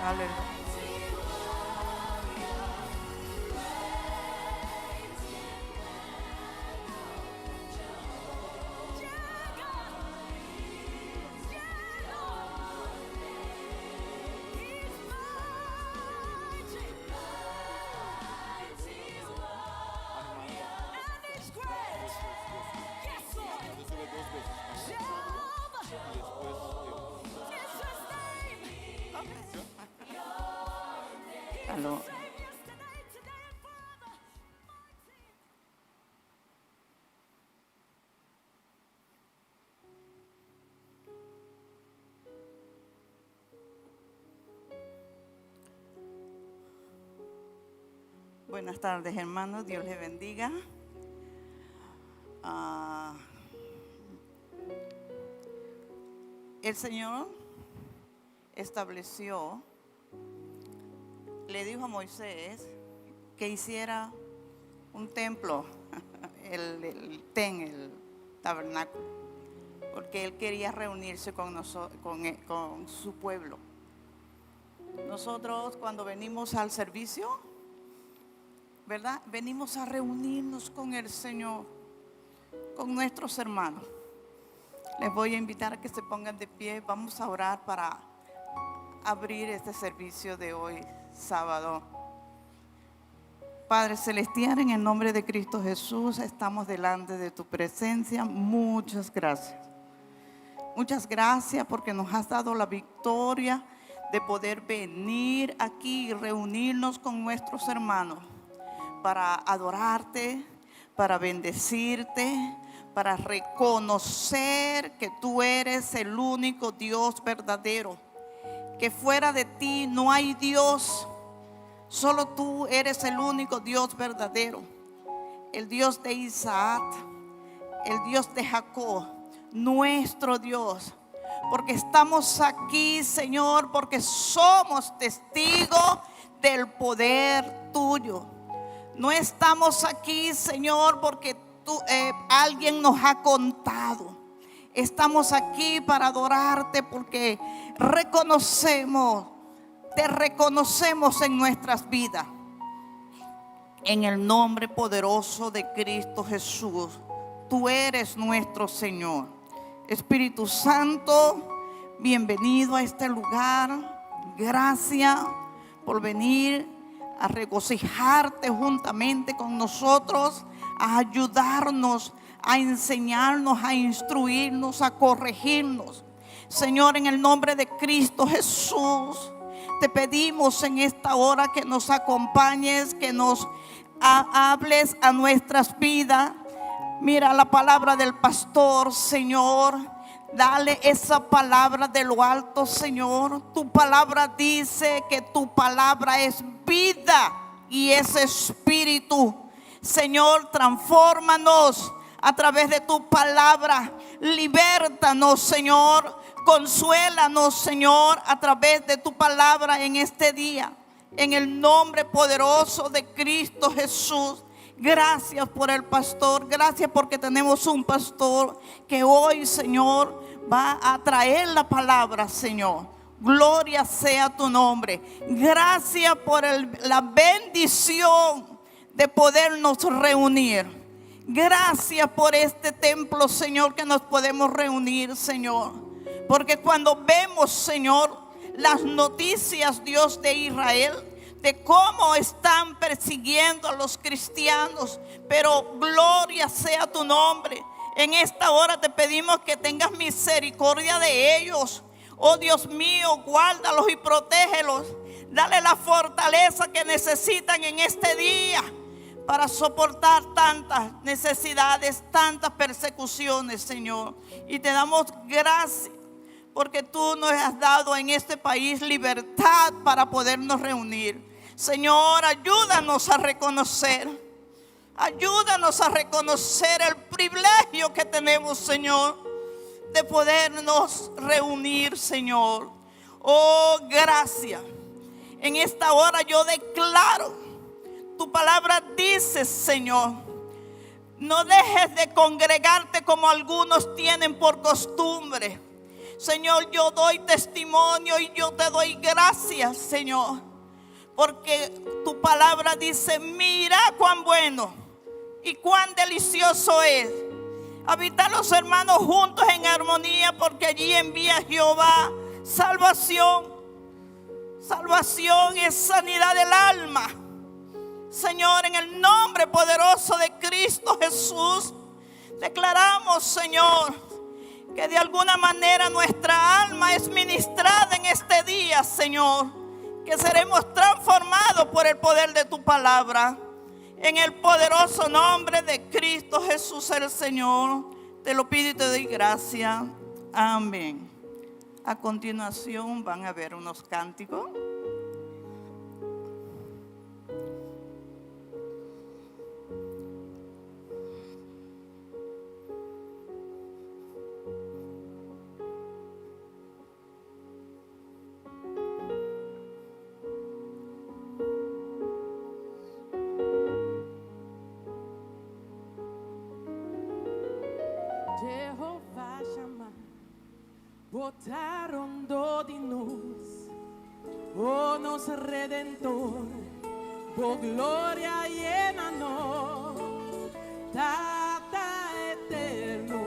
Aleluya. Aló. Buenas tardes, hermanos. Dios les bendiga. Ah, el Señor estableció, le dijo a Moisés que hiciera un templo, el, el ten, el tabernáculo, porque él quería reunirse con, con, eh, con su pueblo. Nosotros cuando venimos al servicio, ¿verdad? Venimos a reunirnos con el Señor, con nuestros hermanos. Les voy a invitar a que se pongan de pie. Vamos a orar para abrir este servicio de hoy, sábado. Padre Celestial, en el nombre de Cristo Jesús, estamos delante de tu presencia. Muchas gracias. Muchas gracias porque nos has dado la victoria de poder venir aquí y reunirnos con nuestros hermanos para adorarte, para bendecirte, para reconocer que tú eres el único Dios verdadero, que fuera de ti no hay Dios, solo tú eres el único Dios verdadero, el Dios de Isaac, el Dios de Jacob, nuestro Dios. Porque estamos aquí, Señor, porque somos testigos del poder tuyo. No estamos aquí, Señor, porque tú, eh, alguien nos ha contado. Estamos aquí para adorarte porque reconocemos, te reconocemos en nuestras vidas. En el nombre poderoso de Cristo Jesús, tú eres nuestro Señor. Espíritu Santo, bienvenido a este lugar. Gracias por venir a regocijarte juntamente con nosotros, a ayudarnos, a enseñarnos, a instruirnos, a corregirnos. Señor, en el nombre de Cristo Jesús, te pedimos en esta hora que nos acompañes, que nos hables a nuestras vidas. Mira la palabra del pastor, Señor. Dale esa palabra de lo alto, Señor. Tu palabra dice que tu palabra es vida y es espíritu. Señor, transfórmanos a través de tu palabra. Libértanos, Señor. Consuélanos, Señor, a través de tu palabra en este día. En el nombre poderoso de Cristo Jesús. Gracias por el pastor. Gracias porque tenemos un pastor que hoy, Señor, va a traer la palabra, Señor. Gloria sea tu nombre. Gracias por la bendición de podernos reunir. Gracias por este templo, Señor, que nos podemos reunir, Señor. Porque cuando vemos, Señor, las noticias, Dios de Israel, de cómo están persiguiendo a los cristianos, pero gloria sea tu nombre. En esta hora te pedimos que tengas misericordia de ellos. Oh Dios mío, guárdalos y protégelos. Dale la fortaleza que necesitan en este día para soportar tantas necesidades, tantas persecuciones, Señor. Y te damos gracias porque tú nos has dado en este país libertad para podernos reunir. Señor, ayúdanos a reconocer. Ayúdanos a reconocer el privilegio que tenemos, Señor, de podernos reunir, Señor. Oh, gracias. En esta hora yo declaro, tu palabra dice, Señor, no dejes de congregarte como algunos tienen por costumbre, Señor, yo doy testimonio y yo te doy gracias, Señor. Porque tu palabra dice, mira cuán bueno y cuán delicioso es habitar los hermanos juntos en armonía, porque allí envía Jehová salvación. Salvación es sanidad del alma. Señor, en el nombre poderoso de Cristo Jesús, declaramos, Señor, que de alguna manera nuestra alma es ministrada en este día, Señor, que seremos transformados por el poder de tu palabra. En el poderoso nombre de Cristo Jesús el Señor, te lo pido y te doy gracias. Amén. A continuación van a ver unos cánticos. Jehová Shammah, bo ta rondó di nos, o nos Redentor, bo gloria yena nos, Tata eterno,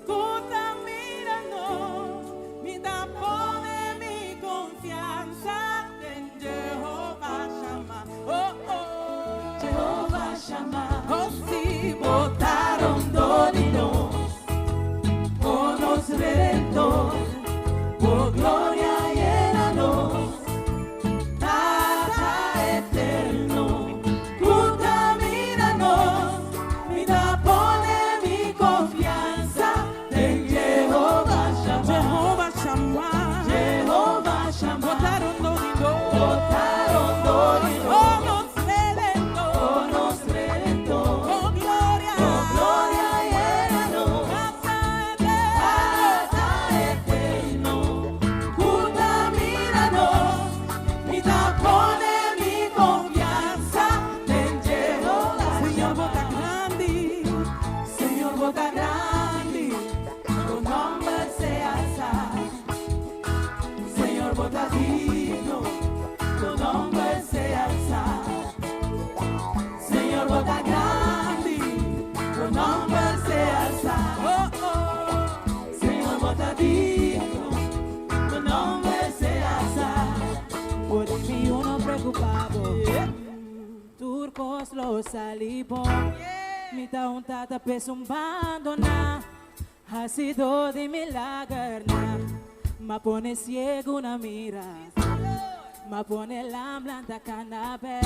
ku ta mira nos, mi ta pone mi konfiansa den Jehová Shammah, oh oh, Jehová Shammah, oh sí, bo ta rondó di nos, o nos Redentor, bo gloria yena nos, Tata eterno, ku ta mira nos, mi ta pone mi konfiansa den Jehová Shammah, Jehová Shammah, Jehová Shammah, bo ta rondó di nos, bo ta rondó di nos, o nos Redentor, o nos Redentor, bo gloria, bo gloria yena nos, Tata eterno, ku ta mira nos, mi ta pone mi konfiansa den Jehová. Señor, bo ta grandi, Señor, bo ta grandi, bo nòmber sea alsá. Señor, bo ta digno, bo nòmber sea alsá. Señor, bo ta grandi, bo nòmber sea alsá. Oh, oh. Señor, bo ta digno, bo nòmber sea alsá. Por mi no preokupá bo. Tur kos lo sali bon. Mi ta un tata p'esun bandoná. Hasidó di milagernan. M'a pone siegunan mira. M'a pone lam lanta kana bèk.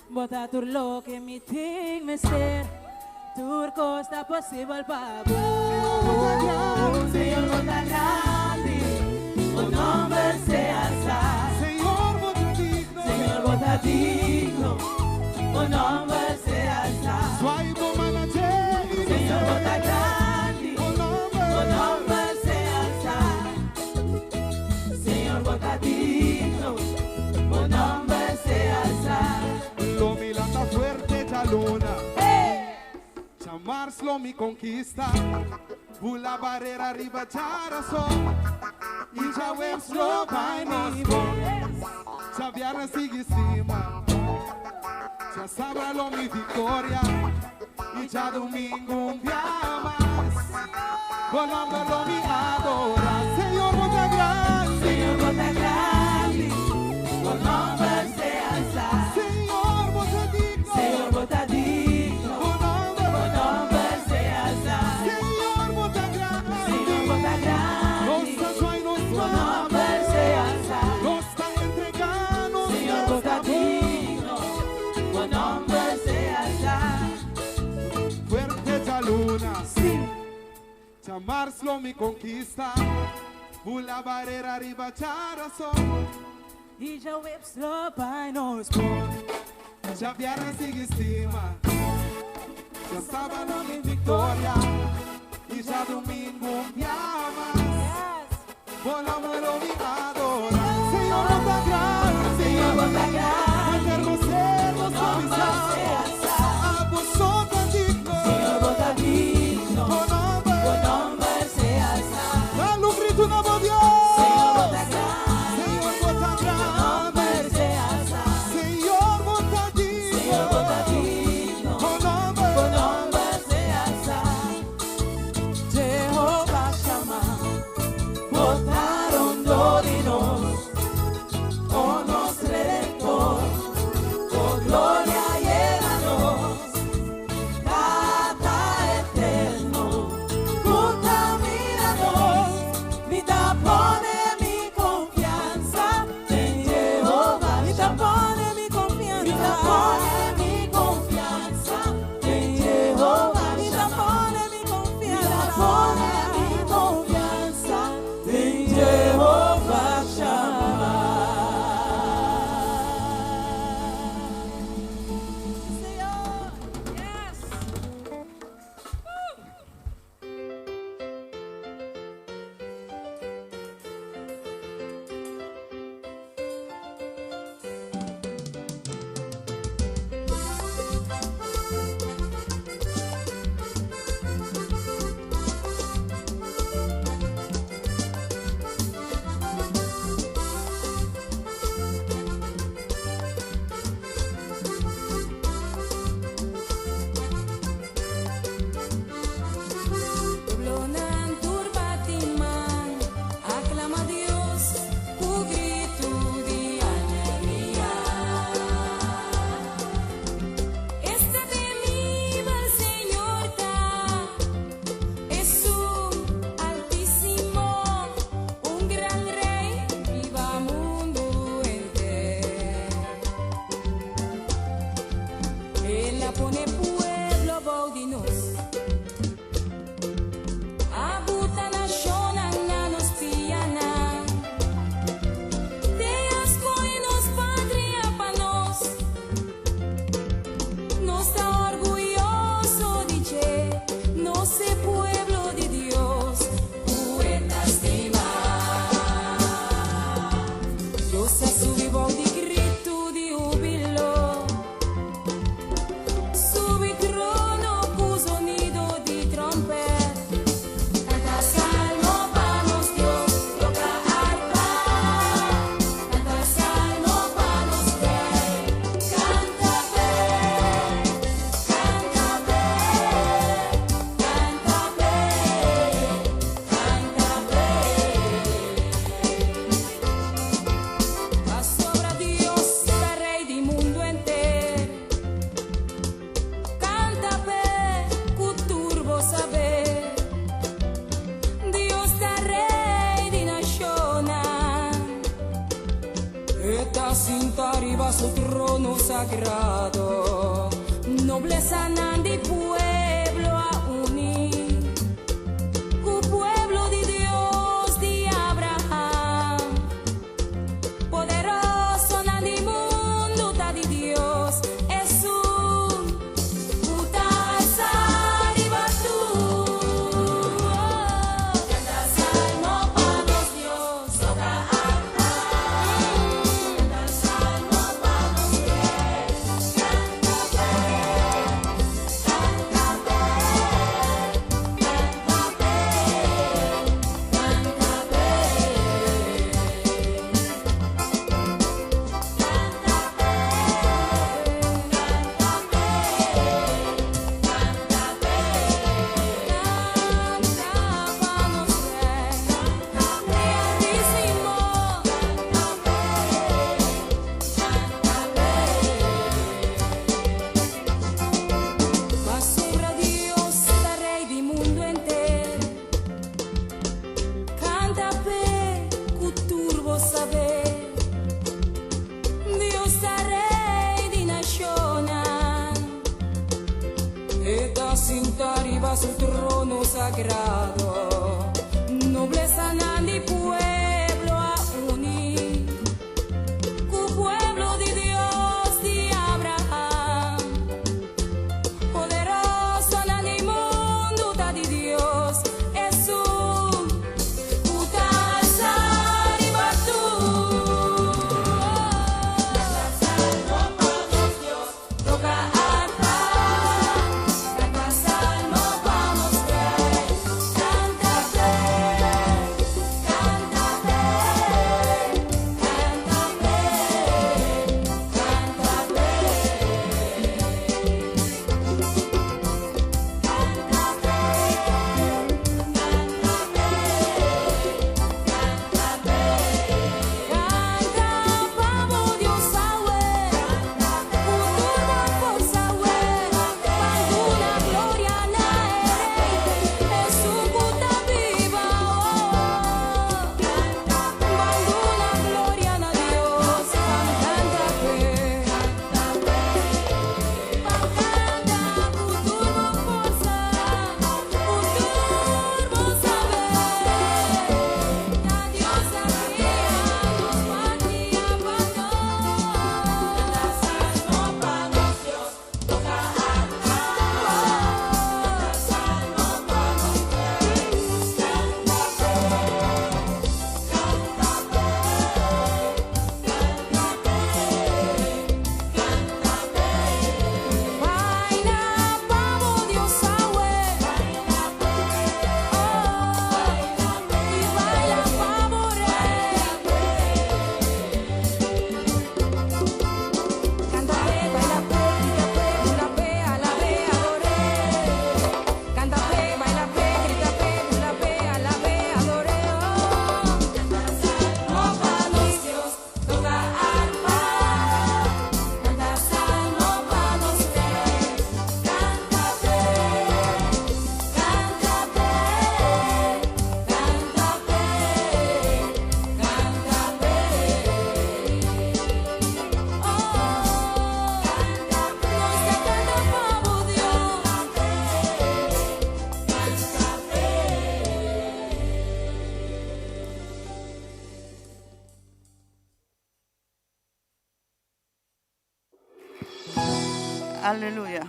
Bo ta tur loke mi tin mester. Tur kos ta posibel pa bo. Señor, bo ta grandi, bo nòmber sea alsá. Señor, bo ta digno. Señor, bo ta digno, bo nòmber sea alsá. Swai bo manager. Señor, bo ta grandi, Bo nòmber. bo nòmber sea alsá. Señor, bo ta digno, bo nòmber sea alsá. Lo mi lanta fuerte djaluna. Djamars lo mi konkistá. Bula barera riba djarason. I djaweps lo bai nos bon. Djabièrnè sigui stima. Djasabra lo mi viktoria. I djadumingu un bia mas. Bo nòmber lo mi adorá. Señor, bo ta grandi. Señor, bo ta grandi, bo nòmber sea alsá. Señor, bo ta digno. Señor, bo ta digno, Bo nòmber. bo nòmber sea alsá. Señor, bo ta grandi. Señor, bo ta grandi, Nos ta swai nos bo nòmber sea alsá. Nos ta entregando. Señor, bo ta digno, bo nòmber sea alsá. Fuerte djaluna. Djamars lo mi konkistá. Bula barera riba djarason. I djaweps lo bai nos bon. Djabièrnè sigui stima. Djasabra lo mi viktoria. I djadumingu un bia mas. Bo nòmber lo mi adorá. Señor, bo ta grandi. Señor, bo ta grandi, Eterno ser nos bo nòmber sea alsá. Abo so ta digno. Señor, bo ta digno, Bo nòmber. bo nòmber sea alsá. Dal un grito. gritu na bo Dios. Señor, bo ta grandi. Señor, bo ta grandi. Nomber sea alsá. Señor, bo ta digno. Señor, bo ta digno. Bo nomber. Bo nomber sea alsá. Jehová Shammah, bo ta rondó di nos, o nos Redentor, bo gloria yena nos, Tata eterno, ku ta mira nos, mi ta pone mi konfiansa den Jehová. Mi ta pone mi konfiansa, mi ta pone mi konfiansa den Jehová. Mi ta pone mi konfiansa, mi ta pone mi konfiansa den Jehová Shammah. Señor. Yes. Pueblonan tur bati man, aklamá Dios ku gritu di alegria. Esta temibel Señor ta, Esun Altísimo, un gran Rei riba mundu henter. El a pone pueblo bou di nos. A buta nashonnan na nos pianan. El a skohe nos patria pa nos. Nos ta orguyoso di dje, nos ta pueblo di Dios, ku E ta stima. Dios a subi bou di gritu di hubilo. Subi trono ku zonido di tròmpèt. Kanta salmo pa nos Dios, toka arpa. Kanta salmo pa nos Rei. Kanta p'e, kanta p'e, kanta p'e, kanta p'e. Pasobra Dios ta Rei di mundu henter. Kanta p'e, ku tur bo saber. Dios ta Rei di nashonnan. E ta sintá riba su trono sagrado. Noblesanan di pueblo a uni. Ku pueblo di Dios di Abraham. Poderosonan di mundu ta di Dios. Esun ku ta alsá riba tur. Kanta salmo pa nos Dios, toka arpa. Kanta salmo pa nos Rei. Kanta p'e, kanta p'e, kanta p'e, kanta p'e. Kanta p'e, kanta p'e, kanta p'e. Kanta pa nos Rei, Altísimo. Kanta p'e, kanta p'e. Pasobra Dios ta Rei di mundu henter. Kanta p'e, ku tur bo saber. Dios ta Rei di nashonnan. E ta sintá riba su trono sagrado. Noblesanan di pueblo a uni. Ku pueblo di Dios di Abraham. Poderosonan di mundu ta di Dios. Esun ku ta alsá riba tur. Salmo pa nos Dios, toka arpa. Kanta salmo pa nos Rei. Kanta Aleluya.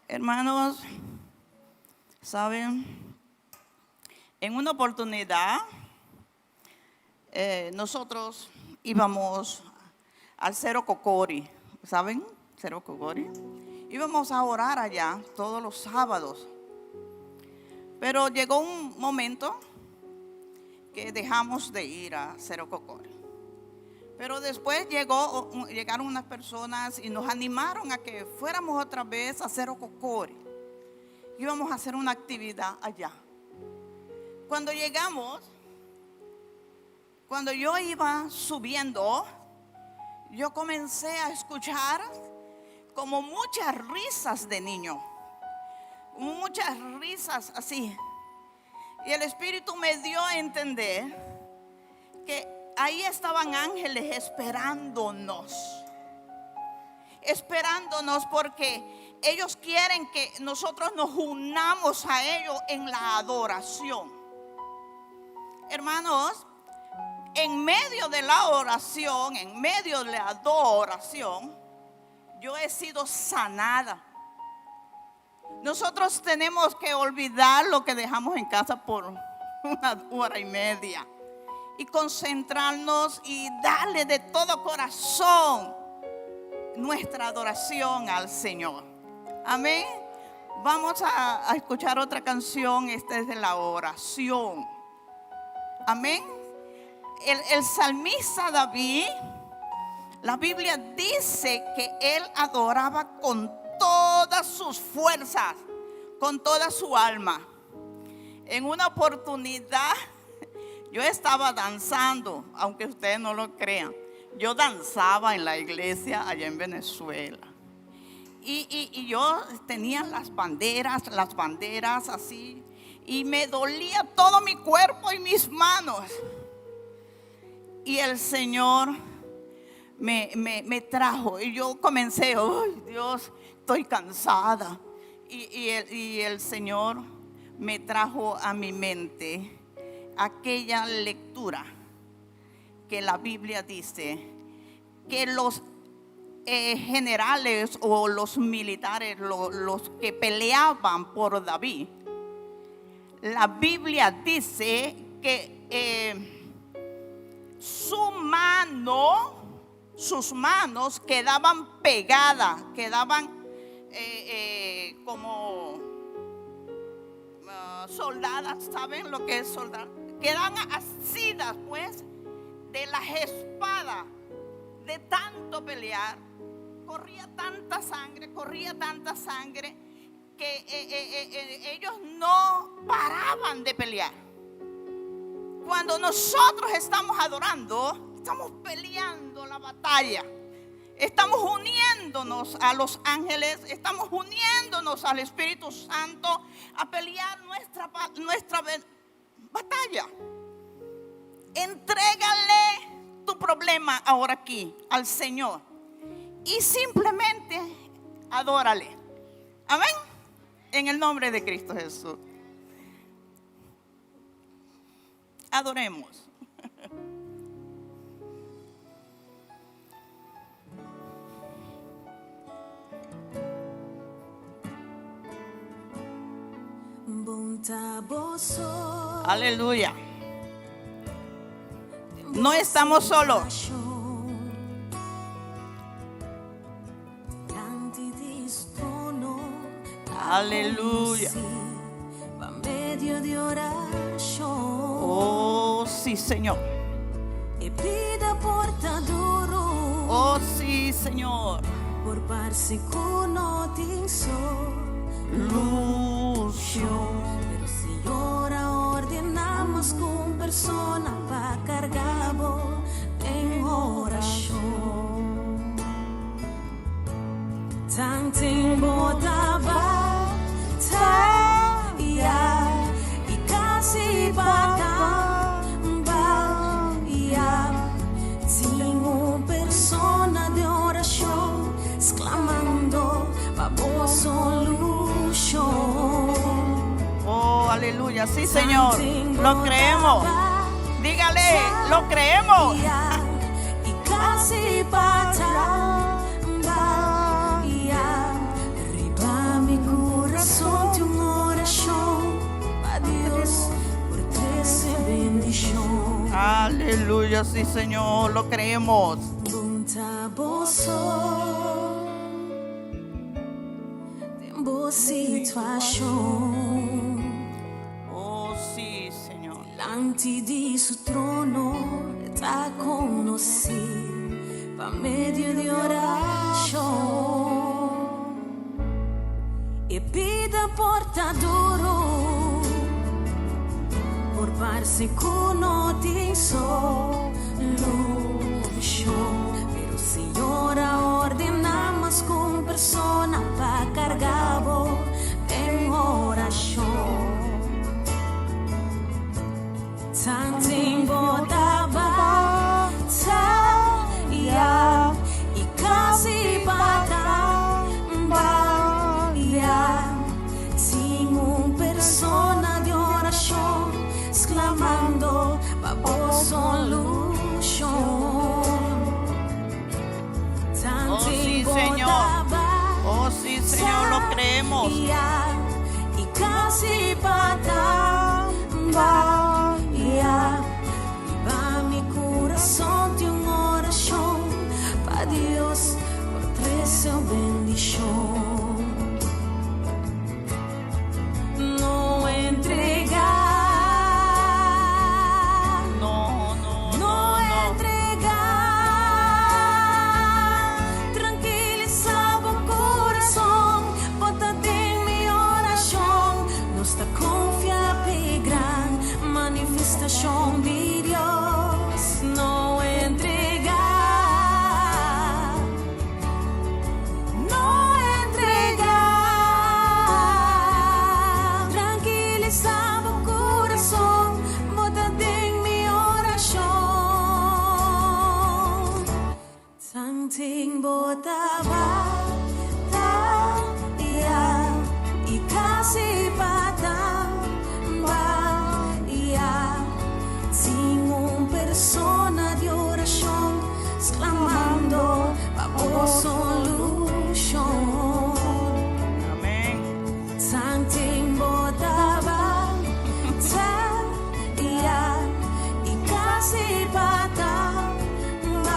Hermanos, saben, en una oportunidad eh, nosotros íbamos al Cerro Cocori, ¿saben? Cerro Cocori. Íbamos a orar allá todos los sábados. Pero llegó un momento que dejamos de ir a Cerro Cocori. Pero después llegó, llegaron unas personas y nos animaron a que fuéramos otra vez a Cerro Cocori. Íbamos a hacer una actividad allá. Cuando llegamos, cuando yo iba subiendo, yo comencé a escuchar como muchas risas de niño. Muchas risas así. Y el Espíritu me dio a entender que ahí estaban ángeles esperándonos. Esperándonos porque ellos quieren que nosotros nos unamos a ellos en la adoración. Hermanos, en medio de la oración, en medio de la adoración, yo he sido sanada. Nosotros tenemos que olvidar lo que dejamos en casa por una hora y media y concentrarnos y darle de todo corazón nuestra adoración al Señor. Amén. Vamos a, a escuchar otra canción. Esta es de la oración. Amén. El, el salmista David, la Biblia dice que él adoraba con todas sus fuerzas, con toda su alma. En una oportunidad, yo estaba danzando, aunque ustedes no lo crean. Yo danzaba en la iglesia allá en Venezuela. Y, y- y yo tenía las banderas así, y me dolía todo mi cuerpo y mis manos. Y el Señor me, me- me trajo y yo comencé, ay Dios, estoy cansada. Y, y el, y el Señor me trajo a mi mente aquella lectura que la Biblia dice que los eh, generales o los militares, los que peleaban por David, la Biblia dice que eh, su mano, sus manos quedaban pegadas, quedaban eh, como ah, soldadas, ¿saben lo que es soldar? Quedan asidas pues de las espadas de tanto pelear. Corría tanta sangre, corría tanta sangre que eh, eh, eh, ellos no paraban de pelear. Cuando nosotros estamos adorando, estamos peleando la batalla. Estamos uniéndonos a los ángeles, estamos uniéndonos al Espíritu Santo a pelear nuestra, nuestra batalla. Entrégale tu problema ahora aquí al Señor y simplemente adórale. Amén. En el nombre de Cristo Jesús. Adoremos. Aleluya. No estamos solos. Aleluya. Oh, sí, Señor. Oh, sí, Señor. Por parce ku no tin Solución. Pero si ora ordená mas ku un persona pa karga bo den orashon. Tanten bo ta bataya i kasi b'a tambaya. Tin un persona den orashon sklamando pa bo solushon. Oh, aleluya. Sí, Señor. Lo creemos. Dígale, lo creemos. I kasi b'a tambaya. Aleluya, sí Señor, lo creemos. Bon ta bo so den bo situashon. Oh sí, Señor. Dilanti di su trono e ta konosí pa medio di orashon. E bida por ta duru, por parse ku no tin solushon, pero Señor a ordená mas ku un persona pa karga bo den orashon. Tanten bo ta bataya i kasi pa tambaya, tin un persona di orashon sklamando pa bo solushon. Oh sí, Señor. Oh sí, Señor, lo creemos. I kasi pa tambaya, riba mi kurason tin un orashon pa Dios por trese un bendishon. No entregá. No, no, No no, no. entregá. Trankilisá bo kurason, bota den mi orashon. Nos ta konfia p'e gran manifestashon di Dios. No entregá. No entregá. Trankilisá bo kurason, bota den mi orashon. Tanten bo ta bataya i kasi pa tambaya, tin un persona di orashon sklamando pa bo solushon. Amén. Tanten bo ta bataya i kasi pa tambaya,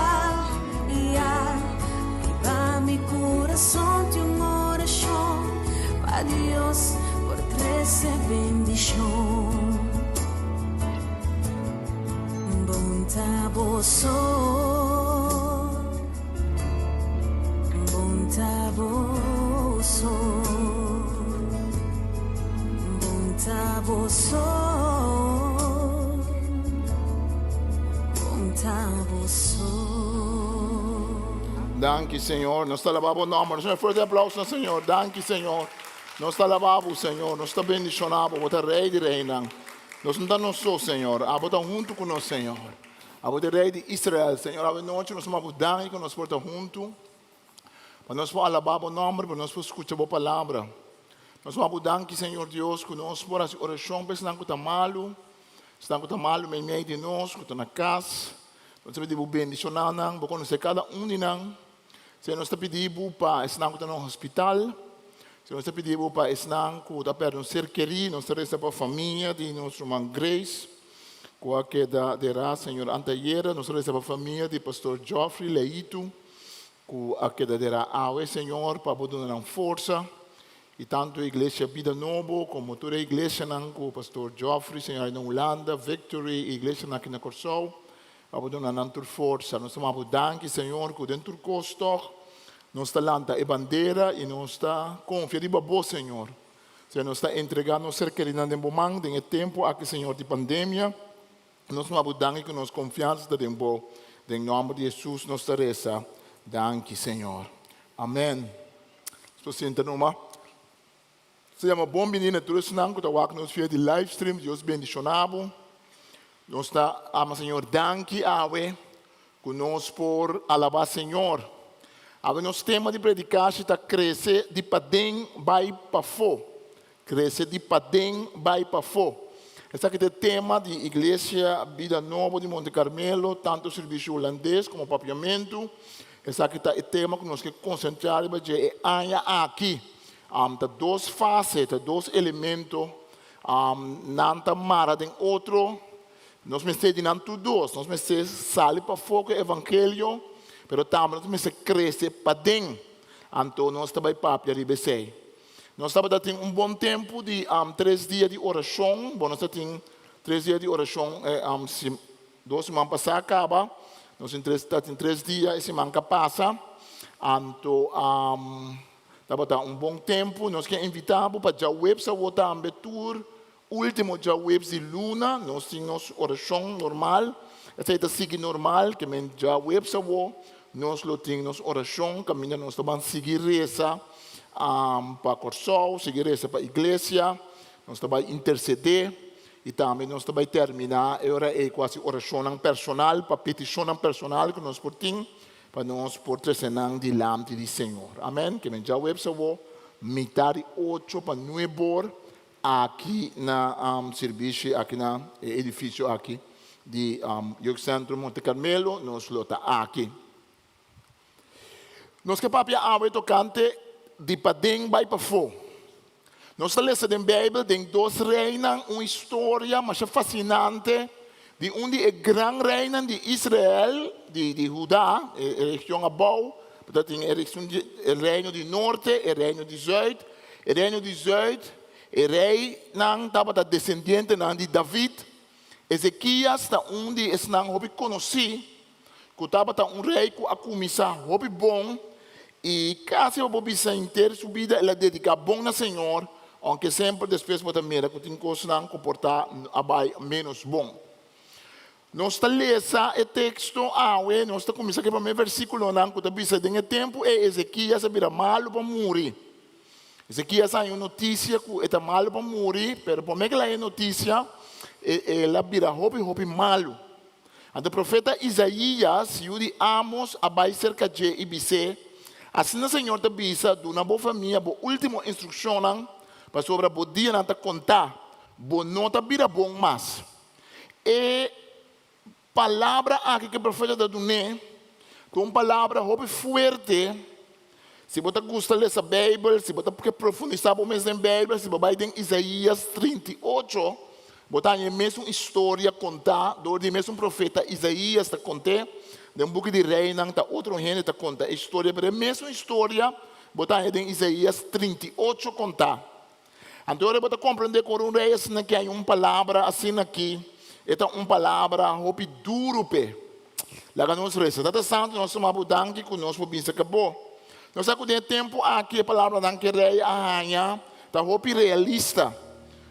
riba mi kurason tin un orashon pa Dios por trese bendishon. Bon ta bo so, bon ta bo so, bon ta bo so, bon ta bo so. Danki, Señor. Nos ta alabá bo nòmber. Nos fuerte aplouso, Señor. Danki, Señor. Nos ta alabá, Señor. Nos ta bendishoná. Bo ta Rei di Reinan. Nos no ta nos so, Señor. Abo ta huntu ku nos, Señor. Abo ta Rei di Israel, Señor. Awe nochi nos ta danki ku nos por ta huntu. Pa nos por alabá bo nòmber, pa nos por skucha bo palabra. Nos ta danki, Señor Dios, ku nos por hasi orashon, pa esnan ku ta malu, esnan ku ta malu meimei di nos, ku ta na kas. Nos ta pidi bendishoná nan, bo konosé kada un di nan. Señor, nos ta pidi pa esnan ku ta na hospital. Señor, nos ta pidi pa esnan ku a pèrdè un ser kerí, nos ta resa pa famia di nos ruman Grace, ku a keda derá, Señor, antayera, nos ta resa pa famia di Pastor Geoffrey Leitu, ku a keda derá awe, Señor, pa bo duna nan forsa. I tantu Iglesia Bida Nobo komo tur e iglesianan ku Pastor Geoffrey, Señor, na Hulanda, Victory, iglesia aki na Kòrsou, pa bo duna nan tur forsa. Nos ta danki, Señor, ku den tur kos nos ta lanta e bandera i nos ta konfia riba bo, Señor. Señor, nos ta entregá nos ser kerí den bo man, den e tempu aki, Señor, di pandemia. Nos ta danki ku nos konfiansa ta den bo. Den nòmber di Hesus nos ta resa. Danki, Señor. Amèn. So sinta numa. Sea bon biní na tur esnan ku ta wak nos via di live stream. Dios bendishoná bo. Nos ta yama Señor danki awe ku nos por alabá Señor. Awe nos tema di predikashon ta krese di paden bai pafó. Krese di paden bai pafó. Esaki ta e tema di Iglesia Bida Nobo di Monte Carmelo, tantu servisio hulandes komo papiamentu. Esaki ta e tema ku nos ke konsentrá riba e aña aki. Ta dos fase, ta dos elemento, nan ta mara den otro. Nos mester di nan tur dos. Nos mester sali pafó ku e evangelio, pero tambe nos mester krese paden. Anto nos ta bai papia riba esei. Nos tabata tin un bon tempu di tres dia di orashon. Bon, nos ta tin tres dia di orashon dos siman pasá kaba. Nos tin tres ta tin tres dia e siman ka pasa. Anto tabata un bon tempu. Nos ke invitá bo pa djaweps awor tambe tur Ultimo djaweps di luna nos tin nos orashon normal. Esei ta sigui normal, ke men djaweps awo nos lo tin nos orashon kaminda nos ta ban sigui resa pa Kòrsou, sigui resa pa iglesia, nos ta bai intersedé i tambe nos ta bai terminá e ora ei ku hasi orashonnan personal pa petishonnan personal ku nos por tin pa nos por trese nan dilanti di Señor. Amen. Ke men djaweps awo mitar di ocho pa nuebor Aki na sirbishi aki na e edifisio aki di Jeugdcentrum Monte Carmelo nos lo ta aki. Nos ke papia awe tokante di paden bai pafó. Nos ta lesa den Beibel den Dos Reinan un historia masha fasinante di un di e gran reinan di Israel, di di Huda, e region abou, bo ta tin e region di e reino di norte, e reino di zuid. E reino di zuid, e reinan tabata desendientenan di David. Ezekias ta un di esnan hopi konosí ku tabata un rei ku a kuminsá hopi bon i kasi bo por bisa henter su bida el a dediká bon na Señor, ounke semper despues bo ta mira ku tin kosnan ku por ta a bai ménos bon. Nos ta lesa e teksto awe, nos ta kuminsá ku e promé versíkulonan ku ta bisa, Den e tempu ei Ezekias a bira malu pa muri. Ezekias a haña un notisia ku e ta malu pa muri, pero promé ku el a haña e notisia, el a bira hopi hopi malu. Anto profeta Isaías, yu di Amos, a bai serka dje i bis'é, Asina señor ta bisa, Duna bo famia bo último instrukshonnan, pasobra bo dianan ta kontá, bo no ta bira bon mas. E palabra aki ku e profeta ta dun'é ta un palabra hopi fuerte. Si bo ta gusta lesa Beibel, si bo ta ke profundisá bo mes den Beibel, si bo bai den Isaías 38, bo ta haña e mesun historia kontá dor di e mesun profeta Isaías ta kont'é. Den buki di Reinan ta otro hende ta konta e historia, pero e mesun historia bo ta haña den Isaías 38 kontá. Anto ora bo ta komprendé ku ora un rei asina ki haña un palabra asina aki, e ta un palabra hopi duru p'e. Laga nos resa. Tata Santu, nos ta tuma bo danki ku nos por bisa ku bo. Nos sa ku den e tempu aki e palabranan ku e rei a haña ta hopi realista.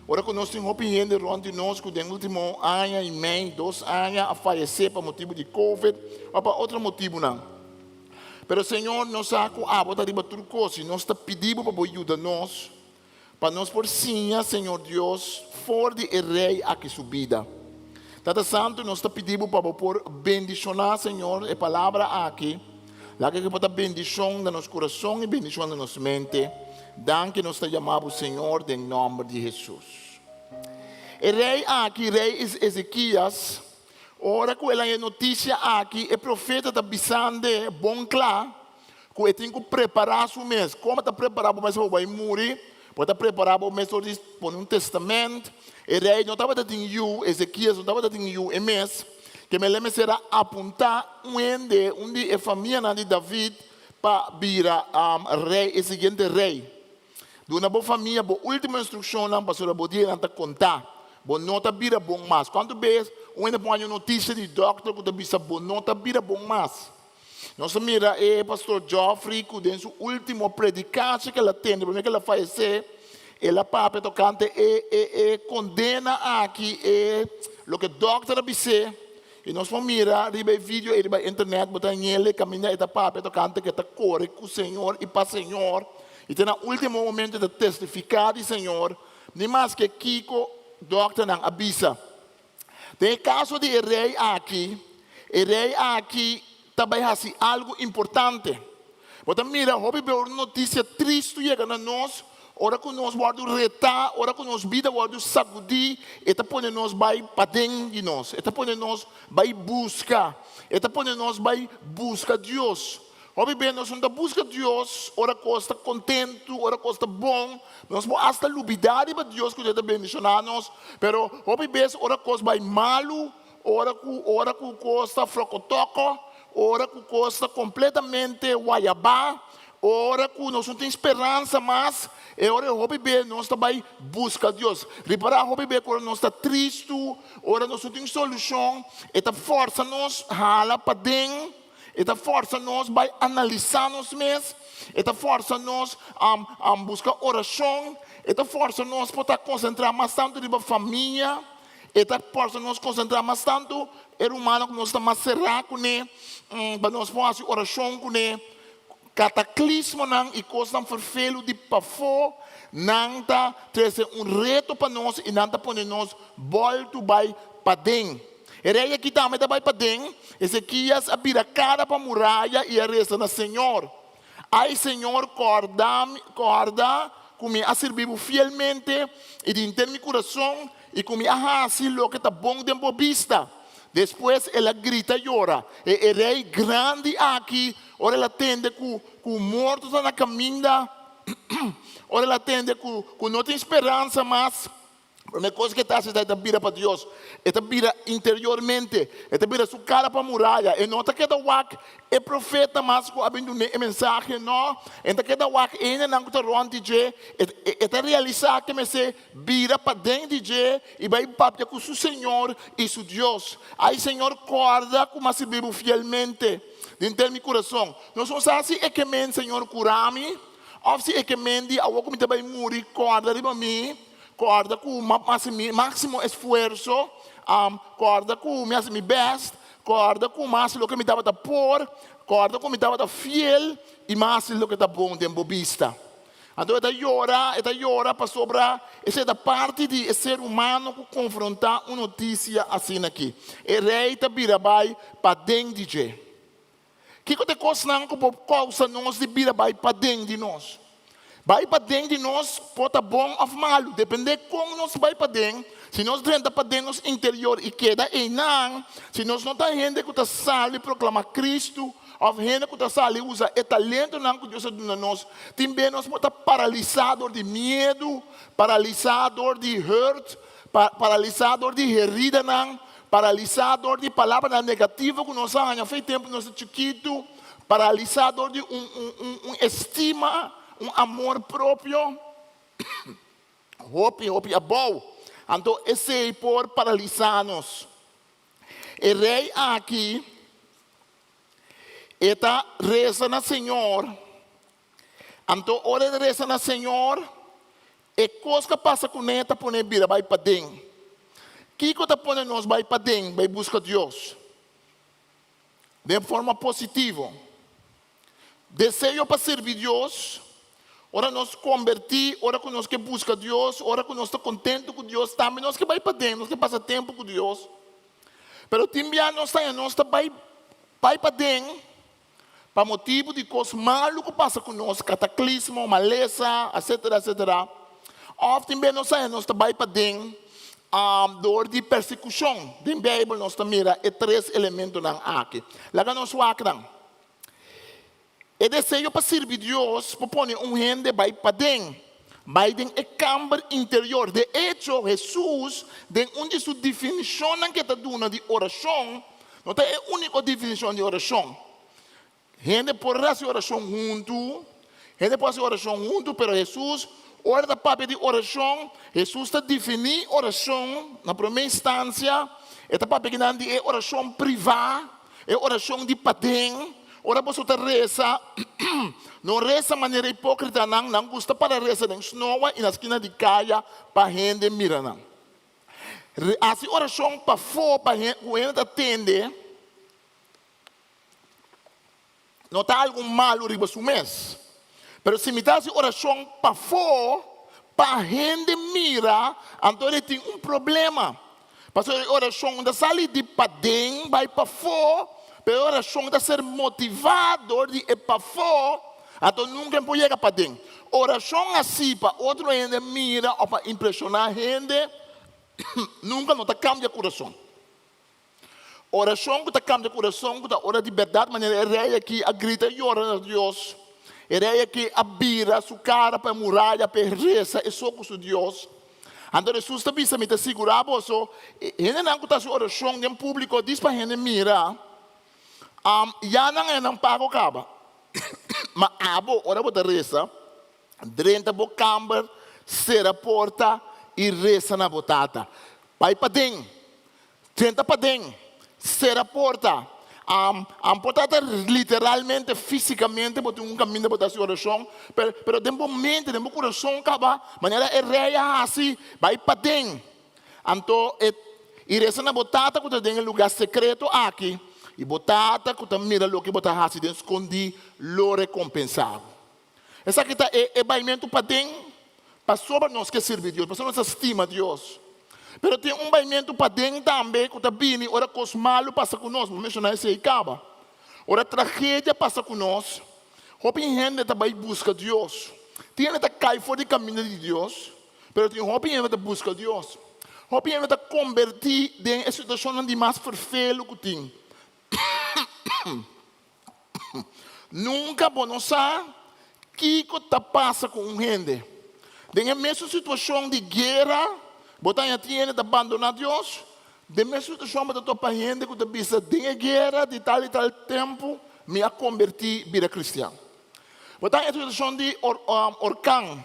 Ora ku nos tin hopi hende rònt di nos ku den último aña i mei, dos aña a fayesé pa motibu di covid òf pa otro motibunan. Pero Señor, nos sa ku abo ta riba tur kos i nos ta pidi bo pa bo yuda nos Pa nos por siña, Señor Dios, for di e rey aki su bida. Tata Santu, nos ta pidi Bo pa Bo por bendiciona, Señor, e palabra aki. Laga ke por ta bendicion na nos curason y bendicion na nos mente. Danki nos ta yama Bo, Señor, den nomber di Jesus. E rey aki, rey Ezekias, ora cu el haña e noticia aki, e profeta ta bisand'e bon cla, Ku e tin ku prepará su mes. Kon bo ta prepará bo mes pa bo bai muri? Bo ta prepará bo mes dor di pone un testament. E rei no tabata tin yu, Ezekias no tabata tin yu e mes. Ke mele mester a apuntá un hende, un di e famianan di David, pa bira rei, e siguiente rei. Duna bo famia bo último instrukshonnan pasobra bo dianan ta kontá. Bo no ta bira bon mas. Kuantu bes un hende por haña un notisia di dòkter ku ta bisa bo no ta bira bon mas? Nos a mira e pastor Geoffrey ku den su último predikashi ku el a tende promé ku el a fayesé, el a papia tokante e e e kondena aki, e loke dòkter a bis'é. I nos por mira riba e video ei riba internet, bo ta ñele kaminda e ta papia tokante ku e ta kore ku Señor i pa Señor. I te na último momento e ta testifiká di Señor, ni maske kiko dòkternan a bisa. Den e kaso di e rei aki, e rei aki ta bai hasi algu importante. Bo ta mira hopi bes ora un notisia tristu yega na nos, ora ku nos wòrdu retá, ora ku nos bida wòrdu sagudí, e ta pone nos bai paden di nos, e ta pone nos bai buska, e ta pone nos bai buska Dios. Hopi bes nos no ta buska Dios ora kos ta kontentu, ora kos ta bon. Nos por asta lubidá riba Dios ku Dios ta bendishoná nos. Pero hopi bes ora kos bai malu, ora ku ora ku kos ta flokotoko, ora ku kos ta kompletamente wayabá, ora ku nos no tin speransa mas, e ora hopi bes nos ta bai buska Dios. Ripará hopi bes ku ora nos ta tristu, ora nos no tin solushon, e ta fòrsa nos hala paden. E ta forsa nos bai analisá nos mes, e ta forsa nos buska orashon, e ta forsa nos por ta konsentrá mas tantu riba famia, e ta forsa nos konsentrá mas tantu e rumannan ku nos ta mas será kuné, pa nos por hasi orashon kuné. Kataklismonan i kosnan ferfelu di pafó, nan ta trese un reto pa nos i nan ta pone nos bòltu bai paden. E rei aki tambe ta bai paden. Ezekias a bira kara pa muraya i a resa na Señor, Ai Señor, kòrda mi, kòrda ku mi a sirbi bo fielmente i di henter mi kurason i ku mi a hasi loke ta bon den bo bista. Despues el a grita yora. E e rei grandi aki, ora el a tende ku ku morto ta na kaminda, ora el a tende ku ku no tin speransa mas, Promé kos ku e ta hasi ta e ta bira pa Dios. E ta bira interiormente. E ta bira su kara pa muraya. E no ta keda wak e profeta mas ku a bin dun'é e mensahe, no. E ta keda wak e hendenan ku ta rònt di dje. E ta realisá ku e mester bira paden di dje i bai papia ku su Señor i su Dios. Ai Señor, kòrda ku mi a sirbi bo fielmente denter mi kurason. Nos no sa si e ke men, Señor, kura mi, òf si e ke men di awor ku mi ta bai muri, kòrda riba mi. Kòrda ku mi a hasi mi máksimo esfuerso, kòrda ku mi a hasi mi bèst, kòrda ku mi a hasi loke mi tabata por, kòrda ku mi tabata fiel i mi a hasi loke ta bon den bo bista. Anto e ta yora, e ta yora pasobra esei ta parti di e ser humano ku konfrontá un notisia asina aki. E rei ta bira bai paden di dje. Kiko ta e kosnan ku por kousa nos di bira bai paden di nos? Bai paden di nos por ta bon òf malu, dependé kon nos bai paden. Si nos drenta paden nos interior i keda einan, si nos no ta hende ku ta sali proklamá Kristu òf hende ku ta sali usa e talentonan ku Dios a duna nos, tin bes nos por ta paralisá dor di miedu, paralisá dor di hurt, paralisá dor di heridanan, Paralisá dor di palabranan negativo ku nos a haña fe tempu nos ta chikitu, paralisá dor di un un un un estima, un amor propio hopi hopi abou. Anto esei por paralisá nos. E rei aki e ta resa na Señor, anto ora e ta resa na Señor, E kos ku a pasa kuné ta pone bira bai paden. Kiko ta pone nos bai paden, bai buska Dios? Den forma positivo. Deseo pa sirbi Dios, ora nos kombertí, ora ku nos ke buska Dios, ora ku nos ta kontentu ku Dios, tambe nos ke bai paden, nos ke pasa tempu ku Dios. Pero tin bia nos ta haña nos ta bai bai paden. Pa motibu di kos malu ku pasa ku nos, kataklismo, malesa, etsetera, etsetera, òf tin bes nos haña nos ta bai paden dor di persekushon. Den Beibel nos ta mira e tres elementonan aki. Laga nos wak nan. E deseo pa sirbi Dios por pone un hende bai paden, bai den e kamber interior. De echo, Hesus, den un di su definishonnan ku e ta duna di orashon, No ta e úniko definishon di orashon. Hende por hasi orashon huntu, hende por hasi orashon huntu, pero Hesus, ora ta papia di orashon, Hesus ta definí orashon na promé instansia, e ta papia kinan di e orashon privá, e orashon di paden. Ora boso ta resa, no resa manera hipókritanan, nan gusta para resa den snoa i na skina di kaya pa hende mira nan. Hasi orashon pafó pa ku hende ta tende no ta algu malu riba su mes. Pero si mi ta hasi orashon pafó pa hende mira, anto e tin un problema. Pasobra e orashon no ta sali di paden bai pafó, pero e orashon ta ser motivá dor di e pafó, anto nunka e por yega paden. Orashon hasí pa otro hende mira òf pa impreshoná hende nunka no ta kambia kurason. Orashon ku ta kambia kurason, ku ta ora di bèrdat, manera e rei aki a grita i yora na Dios. E rei aki a bira su kara pa e muraya pa e resa e so ku su Dios. Anto Hesus ta bisa, Mi ta sigurá boso, e hendenan ku ta hasi orashon den públiko dis pa hende mira, ya nan a nan pago kaba. Ma abo, ora bo ta resa, drenta bo kamber, sera porta i resa na bo Tata. Bai paden, Drenta paden, sera porta. Am, am por ta literalmente, físikamente bo tin un kaminda bo ta hasi orashon, pero, pero den bo mente, den bo kurason kaba, manera e rei a hasi, bai paden. Anto e, i resa na bo Tata ku ta den e lugá sekreto aki, i bo Tata ku ta mira loke bo ta hasi den skondí lo rekompensá bo. Esaki ta e e baimentu paden pasobra nos ke sirbi Dios, pasobra nos ta stima Dios. Pero tin un baimentu paden tambe ku ta bini ora kos malu pasa ku nos. Bo menshoná esei kaba. Ora tragedia pasa ku nos, hopi hende ta bai buska Dios. Tin hende ta kai for di kaminda di Dios, pero tin hopi hende ta buska Dios. Hopi hende ta kombertí den e situashonnan di mas ferfelu ku tin. Nunka bo no sa kiko ta pasa ku un hende. Den e mesun situashon di guera, bo ta haña tin hende ta bandoná Dios. Den mesun situashon bo ta topa hende ku ta bisa, Den e guera di tal i tal tempu mi a kombertí bira kristian. Bo ta haña situashon di orkan,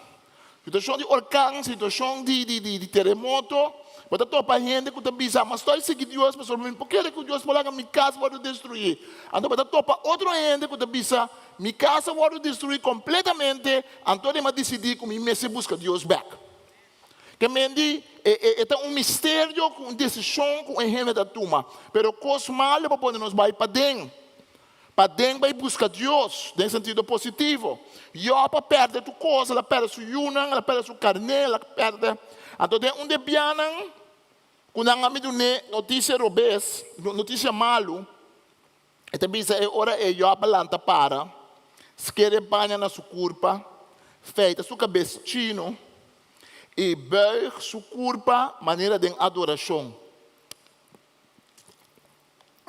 Situashon di orkan, situashon di teremoto, bo ta topa hende ku ta bisa, Ma stoi sigui Dios pasobra mi no por kere ku Dios por laga mi kas wòrdu destruí. Anto bo ta topa otro hende ku ta bisa, Mi kas a wòrdu destruí kompletamente, anto mi a disidí ku mi mester buska Dios bèk. Ke men di, e ta un misterio ku un desishon ku un hende ta tuma, pero kos malu por pone nos bai paden. Paden bai buska Dios den sentido positivo. Job a pèrdè tur kos, el a pèrdè su yunan, el a pèrdè su karné, el a pèrdè. Anto den un di e bianan ku nan a mi dun'é notisia robes, notisia malu, e ta bisa e ora ei Job a lanta para, sker e baña na su kurpa, feita su kabes chino i buig su kurpa manera den adorashon.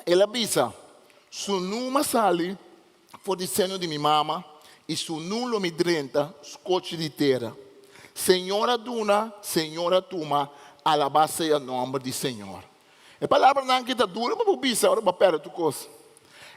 El a bisa, Sunú m'a sali for di seno di mi mama, i sunú lo mi drenta skochi di tera. Señor a duna, Señor a tuma, alabá sea nòmber di Señor. E palabranan aki ta duru pa bo bisa ora bo a pèrdè tur kos.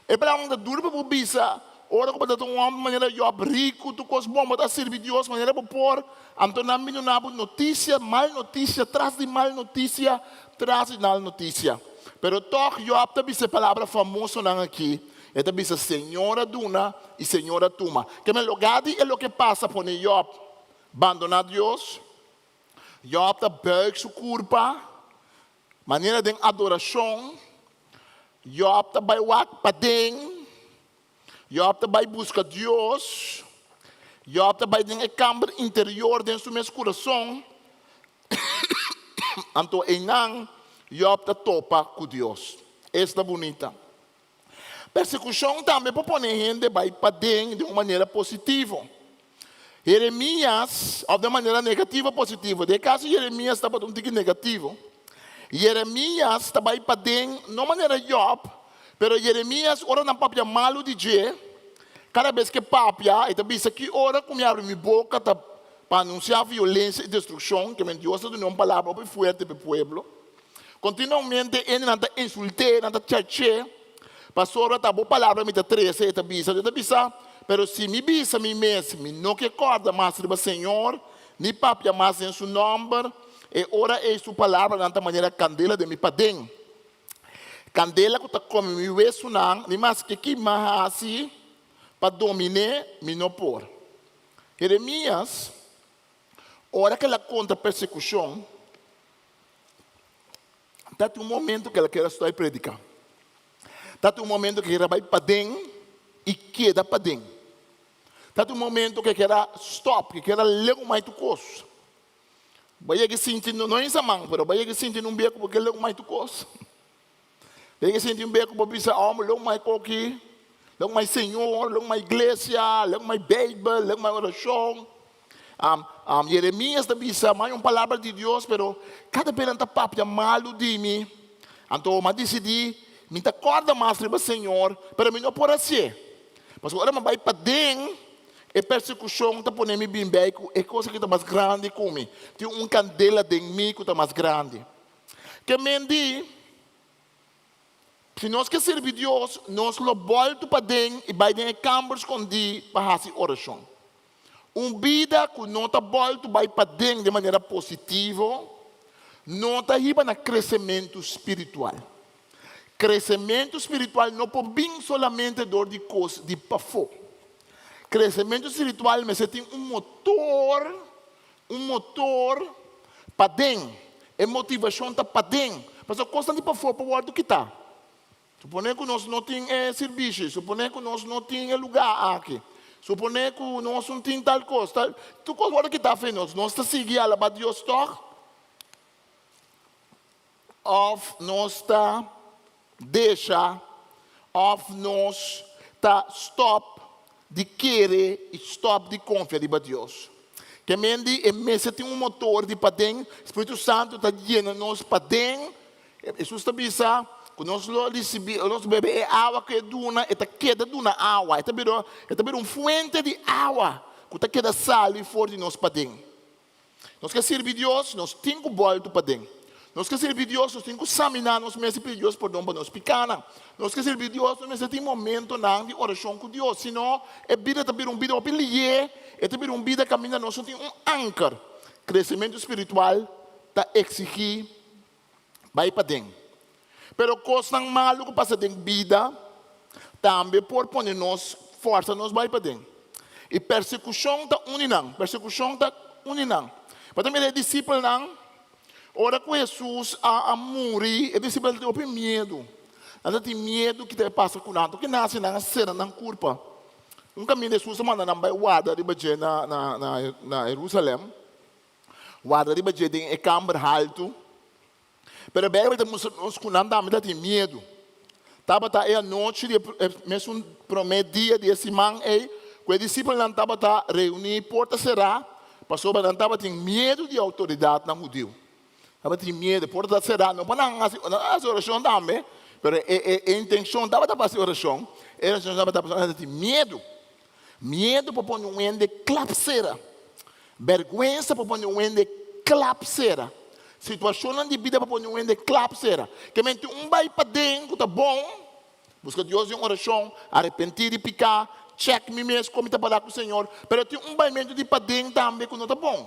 E palabranan ta duru pa bo bisa ora ku bo ta un hòmber manera Jòb, riku, tur kos bon, bo ta sirbi Dios manera bo por, anto nan bin duna bo notisia, mal notisia tras di mal notisia tras di mal notisia. Pero tòg Jòb ta bisa e palabra famosonan akí, e ta bisa, Señor a duna i Señor a tuma. Keme lugá di e loke pasa pone Jòb bandoná Dios, Jòb ta bùig su kurpa Manera den adorashon, Job ta bai wak paden, Job ta bai buska Dios, Job ta bai den e kamber interior den su mes kurason, anto einan Job ta topa ku Dios. Esta bunita! Persekushon tambe por pone hende bai paden den un manera positivo. Jeremias, òf den manera negativo positivo. Den e kaso Jeremias tabata un tiki negativo. Jeremias ta bai paden no manera Jòb, pero Jeremias ora nan papia malu di dje, kada bes ke papia e ta bisa ki ora ku mi abri mi boka ta pa anunsiá violensia i destrukshon, ke men Dios ta duna un palabra hopi fuerte pa e pueblo. Kontinuamente hendenan ta insult'é, nan ta chach'é, pasobra ta bo palabra mi ta trese, e ta bisa. Dios ta bisa, Pero si mi bisa mi mes, mi no ke kòrda mas riba Señor, ni papia mas den su nòmber, e ora ei su palabranan ta manera kandela den mi paden, kandela ku ta kome mi wesunan, ni maske ki mi a hasi pa domin'é, mi no por. Jeremias, ora ku el a kontra persekushon, Ta tin un momento ku el a keda stòi prediká. Ta tin un momento ku el a bai paden i keda paden. Ta tin un momento ku el keda stòp, ku el keda leu mai tur kos. Bo a yega sinti, no insa man, pero bo a yega sinti un bia ku bo ke leu mai tur kos. Bo a yega sinti un bia ku bo bisa, oh, mi leu mai koki, leu mai Señor, leu mai iglesia, leu mai Beibel, leu mai orashon. Jeremias ta bisa, Mai un palabra di Dios, pero kada bes nan ta papia malu di mi. Anto mi a disidí Mi ta kòrda mas riba Señor, pero mi no por hasié. Pasobra ora mi a bai paden, e persekushon ta pone mi bin bei ku e kos aki ta mas grandi ku mi. Tin un kandela den mi ku ta mas grandi. Ke men di, si nos ke sirbi Dios, nos lo bòltu paden i bai den e kamber skondí pa hasi orashon. Un bida ku no ta bòltu bai paden den manera positivo no ta hiba na kresementu spiritual. Kresementu spiritual no por bin solamente dor di kos di pafó. Kresementu spiritual mester tin un motor, un motor paden. E motivashon ta paden. Pasobra kosnan di pafó por wòrdu kitá. Suponé ku nos no tin e sirbishi, suponé ku nos no tin e lugá aki, suponé ku nos no tin tal kos, tal, tur kos wòrdu kitá for di nos, nos ta sigui alabá Dios tòg? Òf nos ta desha, òf nos ta stòp di kere i stòp di konfia riba Dios? Ke men di e mester tin un motor di paden, Spiritu Santu ta yena nos paden. Hesus ta bisa ku nos lo risibí, nos bebe e awa ku e duna, e ta keda duna awa, e ta bira, e ta bira un fuente di awa ku ta keda sali for di nos paden. Nos ke sirbi Dios, nos tin ku bòltu paden. Nos ke sirbi Dios, nos tin ku saminá nos mes i pidi Dios pordon pa nos pikánan. Nos ke sirbi Dios, nos mester tin momentonan di orashon ku Dios, sino e bida ta bira un bida hopi lié, e ta bira un bida kaminda nos no tin un anker. Kresementu spiritual ta eksigí bai paden. Pero kosnan malu ku pasa den bida tambe por pone nos forsa nos bai paden. I persekushon ta un di nan. Persekushon ta un di nan. Bo ta mira e disipelnan, ora ku Hesus a muri, e disipelnan tin hopi miedu. Nan ta tin miedu ki ta pasa ku nan. Toki nasi nan a sera nan kurpa. Un kaminda Hesus a manda nan bai warda riba dje na Herusalèm. Warda riba dje den e kamber haltu. Pero e Beibel ta mustra nos ku nan tambe ta tin miedu. Tabata e anochi di e mesun promé dia di e siman ei ku e disipelnan tabata reuní porta será pasobra nan tabatin miedu di e outoridatnan hudiu. Tabatin miedu, porta ta será, no pa nan hasi, nan a hasi orashon tambe, pero e e intenshon tabata pa hasi orashon, e intenshon tabata pasobra nan tabatin miedu. Miedu por pone un hende klap sera. Bèrgwensa por pone un hende klap sera. Situashonnan di bida por pone un hende klap sera. Ke men tin un bai paden ku ta bon, buska Dios den orashon, arepentí di piká, chèk mi mes kon mi ta pará ku Señor, pero tin un baimentu di paden tambe ku no ta bon.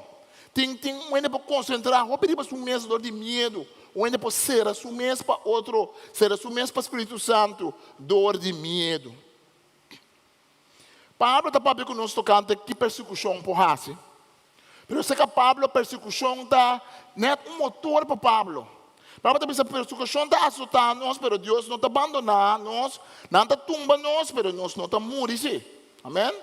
Tin tin un hende por konsentrá hopi riba su mes dor di miedu. Un hende por sera su mes pa otro, sera su mes pa Spiritu Santu dor di miedu. Pablo ta papia ku nos tokante ki persekushon por hasi. Pero serka Pablo persekushon ta nèt un motor pa Pablo. Pablo ta bisa persekushon ta asotá nos, pero Dios no ta bandoná nos. Nan ta tumba nos, pero nos no ta muri sí. Amèn.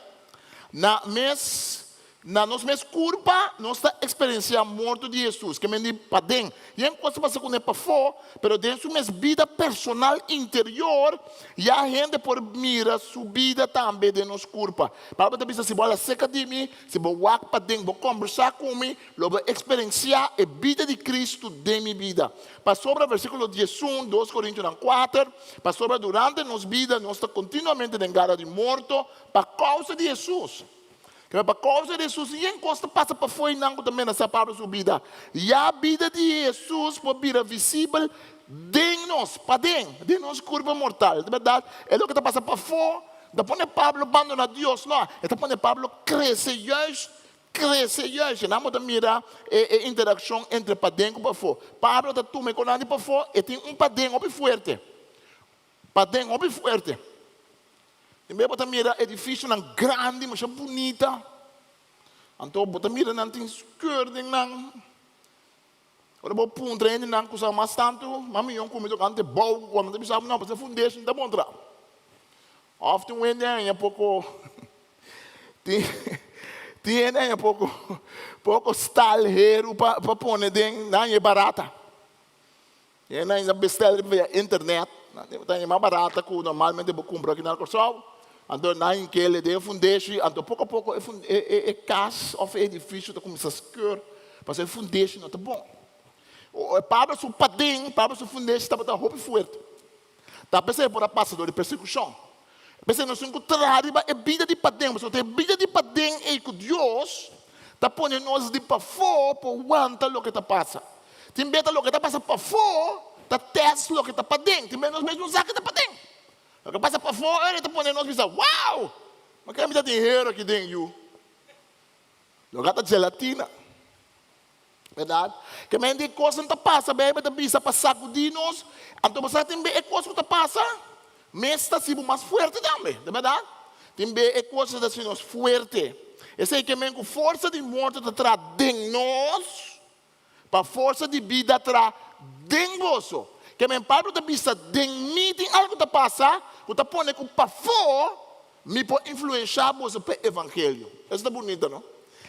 Na mes Na nos mes kurpa nos ta eksperensiá morto di Hesus, ke men di paden. Yen kos ta pasa kuné pafó, pero den su mes bida personal interior ya hende por mira su bida tambe den nos kurpa. Pablo ta bisa, Si bo hala serka di mi, si bo wak paden, bo kombersá ku mi, lo bo eksperensiá e bida di Kristu den mi bida. Pasobra, versíkulo diesun, dos Korintionan kuater, pasobra durante nos bida nos ta kontinuamente den gara di morto pa kousa di Hesus. Pero pa kousa di Hesus yen kos ta pasa pafó einan ku ta menasá Pablo su bida. Ya bida di Hesus por bira visibel den nos, paden, den nos kurpa mortal. Di bèrdat, e loke ta pasa pafó no ta pone Pablo bandoná Dios, no, e ta pone Pablo krese juist, krese juist. Einan bo ta mira e e interakshon entre paden ku pafó. Pablo ta tuma e konan di pafó, e tin un paden hopi fuerte, paden hopi fuerte. Tin bes bo ta mira edificionan grandi masha bunita, anto bo ta mira nan tin skeur den nan. Ora bo puntra hendenan ku sa mas tantu, mas miyon ku mi tokante bou ku nan ta bisa bo no, pasobra fundeshon ta bon traha. Òf tin un hende haña poko tin tin hende haña poko poko stal heru pa pa pone den nan haña e barata. E nan ta bestel riba via internet, nan ta haña mas barata ku normalmente bo kumpra aki na Kòrsou. Anto nan hink'el den e fundeshi, anto poko a poko e e e kas òf e edifisio ta kuminsá skeur, pasobra e fundeshi no ta bon. Pablo su paden, Pablo su fundeshi tabata hopi fuerte. Ta p'esei e por a pasa dor di persekushon. P'esei nos tin ku traha riba e bida di paden, pasobra ta e bida di paden ei ku Dios ta pone nos di pafó por wanta loke ta pasa. Tin bes ta loke ta pasa pafó ta tèst loke ta paden. Tin bes nos mes no sa ke ta paden. Loke pasa pafó ora ta pone nos bisa, Wow! Ma ke mi ta tin hero aki den yu? Loke ta gelatina. Berdad? Ke men di kosnan ta pasa, Beibel ta bisa pa sakudí nos. Anto bo sa tin be e kos ku ta pasa mes ta hasi bo mas fuerte tambe, ta berdad? Tin be e kos ta hasi nos fuerte. Esei ke men ku forsa di morto ta traha den nos, pa forsa di bida traha den boso. Ke men Pablo ta bisa den mi tin algu ta pasa ku ta pone ku pafó Mi por influenshá boso p'e evangelio. Eso ta bunita, no?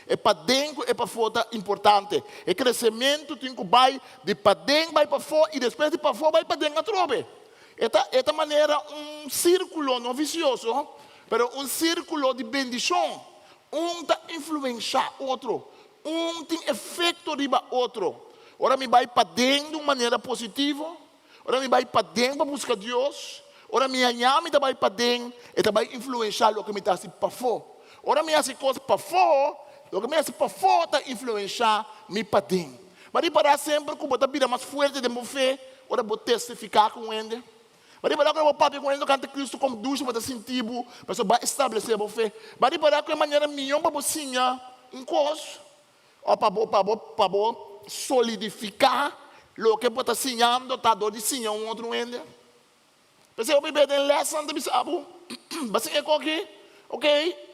E paden ku e pafó ta importante. E kresementu tin ku bai di paden bai pafó i despues di pafó bai paden atrobe. E ta e ta manera un sírkulo, no visioso, pero un sírkulo di bendishon. Un ta influenshá otro. Un tin efekto riba otro. Ora mi bai paden di un manera positivo, Ora mi bai paden pa buska Dios, ora mi haña mi ta bai paden, e ta bai influenshá loke mi ta hasi pafó. Ora mi hasi kos pafó, loke mi hasi pafó ta influenshá mi paden. Bo a ripará semper ku bo ta bira mas fuerte den bo fe ora bo testifiká ku un hende? Bo a ripará ku ora bo papia ku un hende tokante Kristu kon dushi bo ta sinti bo pasobra bo a establesé bo fe? Bo a ripará ku e manera mihó pa bo siña un kos O pa bo, pa bo, pa bo solidifiká loke bo ta siñando ta dor di siña un otro hende. P'esei hopi bes den lèsnan ta bisa bo, Bo siña e koki? Ok,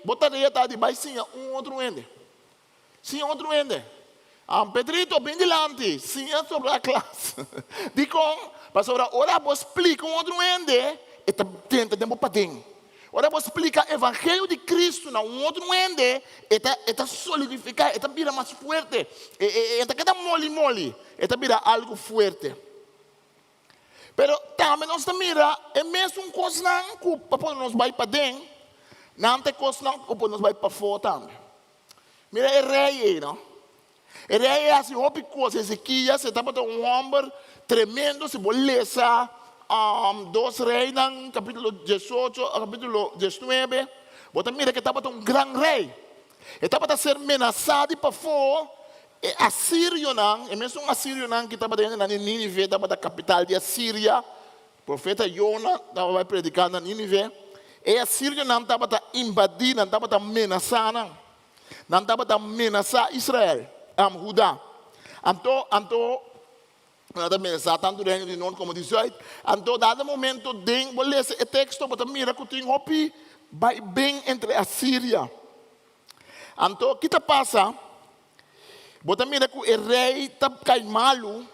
bo tarea ta di bai siña un otro hende. Siña otro hende. Pedrito, bin dilanti, siña sobre a klas. Dikon? Pasobra ora bo splika un otro hende, e ta drenta den bo paden. Ora bo splika evangelio di Cristo na un otro hende, e ta e ta solidifiká, e ta bira mas fuerte, e e e ta keda moli moli, e ta bira algu fuerte. Pero tambe nos ta mira e mesun kosnan ku pa pone nos bai paden, nan ta e kosnan ku pone nos bai pafó tambe. Mira e rei ei, no? E rei ei hasi hopi kos. Ezekias e tabata un hòmber tremendo. Si bo lesa Dos Reinan kapítulo diesocho a kapítulo diesnuebe, bo ta mira ku e tabata un gran rei. E tabata ser menasá di pafó e asirionan, e mesun asirionan ku tabata yende na Nínive, tabata kapital di Asiria. Profeta Yona tabata bai prediká na Nínive. E asirionan tabata invadí nan, tabata menasá nan. Nan tabata menasá Israel, Huda. Anto, anto, nan ta menasá tantu reino di nort komo di zùit. Anto, dado momento den bo lesa e teksto, bo ta mira ku tin hopi bai ben entre Asiria. Anto, ki ta pasa? Bo ta mira ku e rei ta kai malu.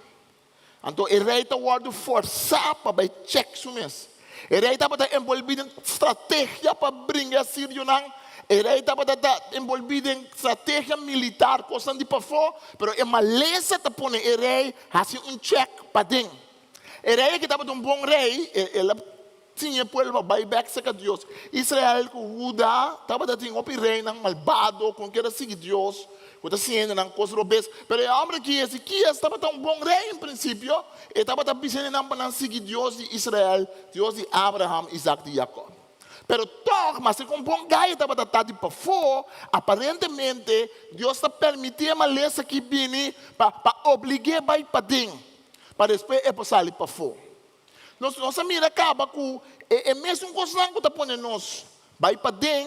Anto e rei ta wòrdu fòrsá pa bai chèk su mes. E rei tabata enbolbí den strategia pa bringa e asirionan. E rei tabata ta enbolbí den strategia militar, kosnan di pafó, pero e malesa ta pone e rei hasi un chèk paden. E rei aki tabata un bon rei, el a Siña e pueblo pa bai bek serka Dios. Israel ku Huda tabata tin hopi reinan malbado ku no kier a sigui Dios, ku ta siña hendenan kos robes. Pero e hòmber aki, Ezekias, tabata un bon rei en prinsipio. E tabata bisa hendenan pa nan sigui Dios di Israel, Dios di Abraham, Isaac di Jakòb. Pero tòg, maske ku un bon gai e tabata ta di pafó, aparentemente Dios ta permití e malesa aki bini pa pa oblig'é bai paden, pa despues e por sali pafó. Nos nos a mira kaba ku e e mesun kosnan ku ta pone nos bai paden